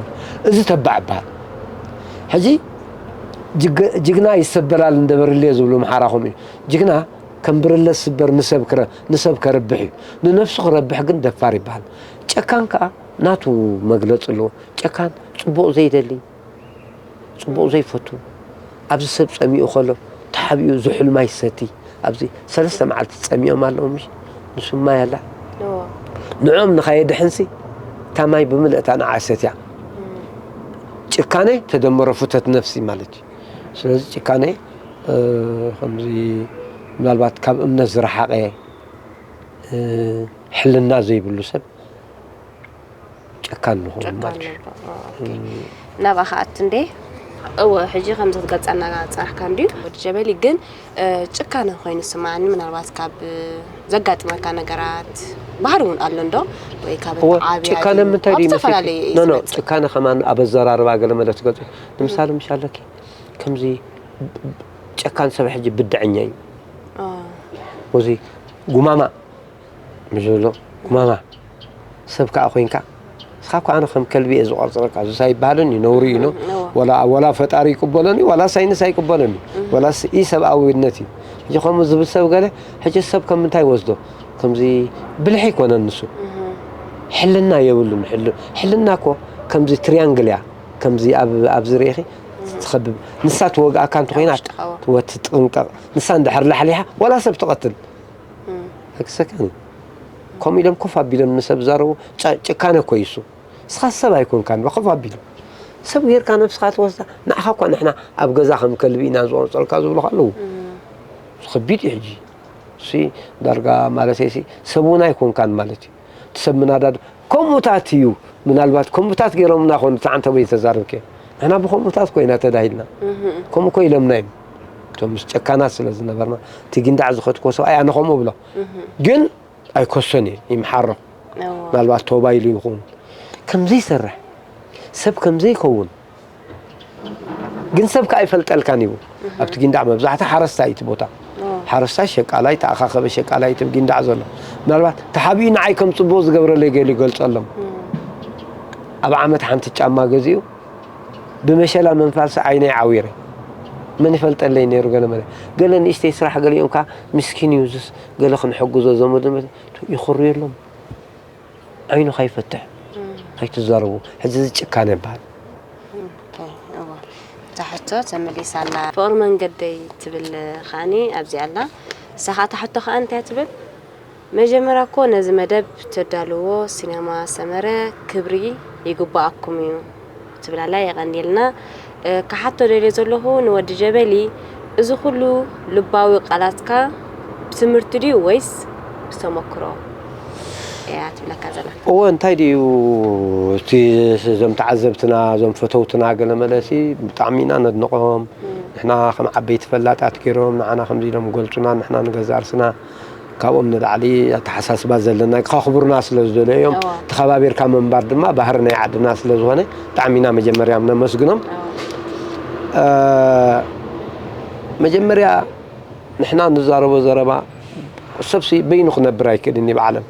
እዚ ተባዕ ይበሃል ሕጂ ጅግና ይሰበራል እንደ ብርሌ ዝብሉ ምሓራኹም እዩ ጅግና ከም ብርለ ዝስበር ንሰብ ከርብሕ እዩ ንነፍሱ ክረብሕ ግን ደፋር ይበሃል ጨካን ከዓ ናቱ መግለፂ ኣለዎ ጨካን ፅቡቕ ዘይደሊ ፅቡቕ ዘይፈቱ ኣብዚ ሰብ ፀሚኡ ከሎ ተሓቢኡ ዝሑል ማይ ዝሰቲ ኣብዚ ሰለስተ መዓልቲ ፀሚኦም ኣለዉ ምሽ ንሱ ማይ ኣላ ንዕኦም ንኻየድሕንሲ እታ ማይ ብምልእታ ንዓ ሰትያ ጭካነ ተደመረ ፍተት ነፍሲ ማለት እዩ ስለዚ ጭካነ ከምዚ ምናልባት ካብ እምነት ዝረሓቐ ሕልና ዘይብሉ ሰብ ጨካን ንኸውን ማለት እዩ። ናብኣ ከኣት እንዴ እወ ሕጂ ከምዚ ክትገልፀና ፅናሕካ እንድዩ ወዲ ጀበሊ ግን ጭካነ ኮይኑ ስማዓኒ ምናልባት ካብ ዘጋጥመካ ነገራት ባህሪ እውን ኣሎ እንዶ ወይ ካብ ዓብያ ጭካነ ምንታይ ዝተፈላለዩ ጭካነ ከማን ኣብ ኣዘራርባ ገለ መለ ትገልፁ ንምሳሌ ምሽ ኣለኪ ከምዚ ጨካን ሰብ ሕጂ ብድዐኛ እዩ እዚ ጉማማ ዝብሎ ጉማማ ሰብ ከዓ ኮይንካ ንስኻ እኮ ኣነ ከም ከልቢ እየ ዝቆርፅረካ እዙስ ኣይበሃልን እዩ ነውሪ እዩ ወላ ወላ ፈጣሪ ይቅበሎን እዩ ዋላ ሳይንስ ኣይቅበሎን እዩ ወላ ኢ ሰብኣዊነት እዩ ሕጂ ከምኡ ዝብል ሰብ ገለ ሕጂ ሰብ ከም ምንታይ ወስዶ ከምዚ ብልሒ ይኮነን ንሱ ሕልና የብሉን ሕልና እኮ ከምዚ ትሪያንግል እያ ከምዚ ኣብዚ ርኢኺ ትኸብብ ንሳ ትወግኣካ እንተኮይና ትወትጥንቀቕ ንሳ እንድሕር ላሕሊሓ ዋላ ሰብ ትቐትል ኣይክሰካን እዩ ከምኡ ኢሎም ኮፍ ኣቢሎም ንሰብ ዛረቡ ጭካነ እኮ ይሱ እስኻ ሰብ ኣይኮንካን ኮፍ ኣቢሎም ሰብ ጌርካ ነብስኻ ትወስዳ ንዓኻ እኳ ንሕና ኣብ ገዛ ከም ከልቢ ኢና ዝቆርፀልካ ዝብሉካ ኣለዉ ከቢድ እዩ ሕጂ እሲ ዳርጋ ማለት ሲ ሰብ እውን ኣይኮንካን ማለት እዩ እቲ ሰብ ምናዳድ ከምኡታት እዩ ምናልባት ከምኡታት ገይሮምና ኮኑ እቲ ዓንተቦይ ተዛርብከ ንሕና ብከምኡታት ኮይና ተዳሂልና ከምኡ ኮ ኢሎምና እዮም እቶም ምስ ጨካናት ስለ ዝነበርና እቲ ጊንዳዕ ዝኸድኮ ሰብኣይ ኣነ ከምኡ ብሎ ግን ኣይኮሶን እየ ይምሓሮ ምናልባት ቶባ ኢሉ ይኸውን ከምዘይሰርሕ ሰብ ከምዘይከውን ግን ሰብ ከዓ ይፈልጠልካን እዩ ኣብቲ ጊንዳዕ መብዛሕቲ ሓረስታይ እቲ ቦታ ሓረስታይ ሸቃላይ ተኣኻኸበ ሸቃላይ እቲ ጊንዳዕ ዘሎ ምናልባት ተሓቢኡ ንዓይ ከም ፅቡቅ ዝገብረለይ ገይሉ ይገልፀሎም ኣብ ዓመት ሓንቲ ጫማ ገዚኡ ብመሸላ መንፋልሲ ዓይነይ ዓዊረ መን ይፈልጠለይ ነይሩ ገለ መለ ገለ ንእሽተይ ስራሕ ገሊኦም ከዓ ምስኪን እዩ ዝስ ገለ ክንሕግዞ ዘመዱ ይኽሩ የሎም ዓይኑ ከይፈትሕ ከይትዛረቡ ሕዚ እዚ ጭካነ ይበሃል። እታ ሕቶ ተመሊሳላ። ፍቕሪ መንገደይ ትብል ከዓኒ ኣብዚ ኣላ። እሳ ከዓ እታ ሕቶ ከዓ እንታይ ትብል? መጀመርያ እኮ ነዚ መደብ ተዳልዎ ሲነማ ሰመረ ክብሪ ይግባኣኩም እዩ ትብላላ። የቐንየልና። ክሓቶ ደልየ ዘለኹ ንወዲ ጀበሊ እዚ ኩሉ ልባዊ ቃላትካ ብትምህርቲ ድዩ ወይስ ብተመክሮ እያ ትብለካ ዘላ? እወ እንታይ ድዩ እቲ እዞም ተዓዘብትና እዞም ፈተውትና ገለ መለሲ ብጣዕሚ ኢና ነድንቖም። ንሕና ከም ዓበይቲ ፈላጣት ገይሮም ንዓና ከምዚ ኢሎም ገልጹና ንሕና ንገዛ ርስና ካብኦም ንላዕሊ ኣተሓሳስባ ዘለና ከኽብሩና ስለ ዝደለዩ እዮም። ተኸባቢርካ ምንባር ድማ ባህሪ ናይ ዓድና ስለ ዝኾነ ብጣዕሚ ኢና መጀመርያ ነመስግኖም። መጀመርያ ንሕና ንዛረቦ ዘረባ ሰብሲ በይኑ ክነብር ኣይክእልን እዩ ብዓለም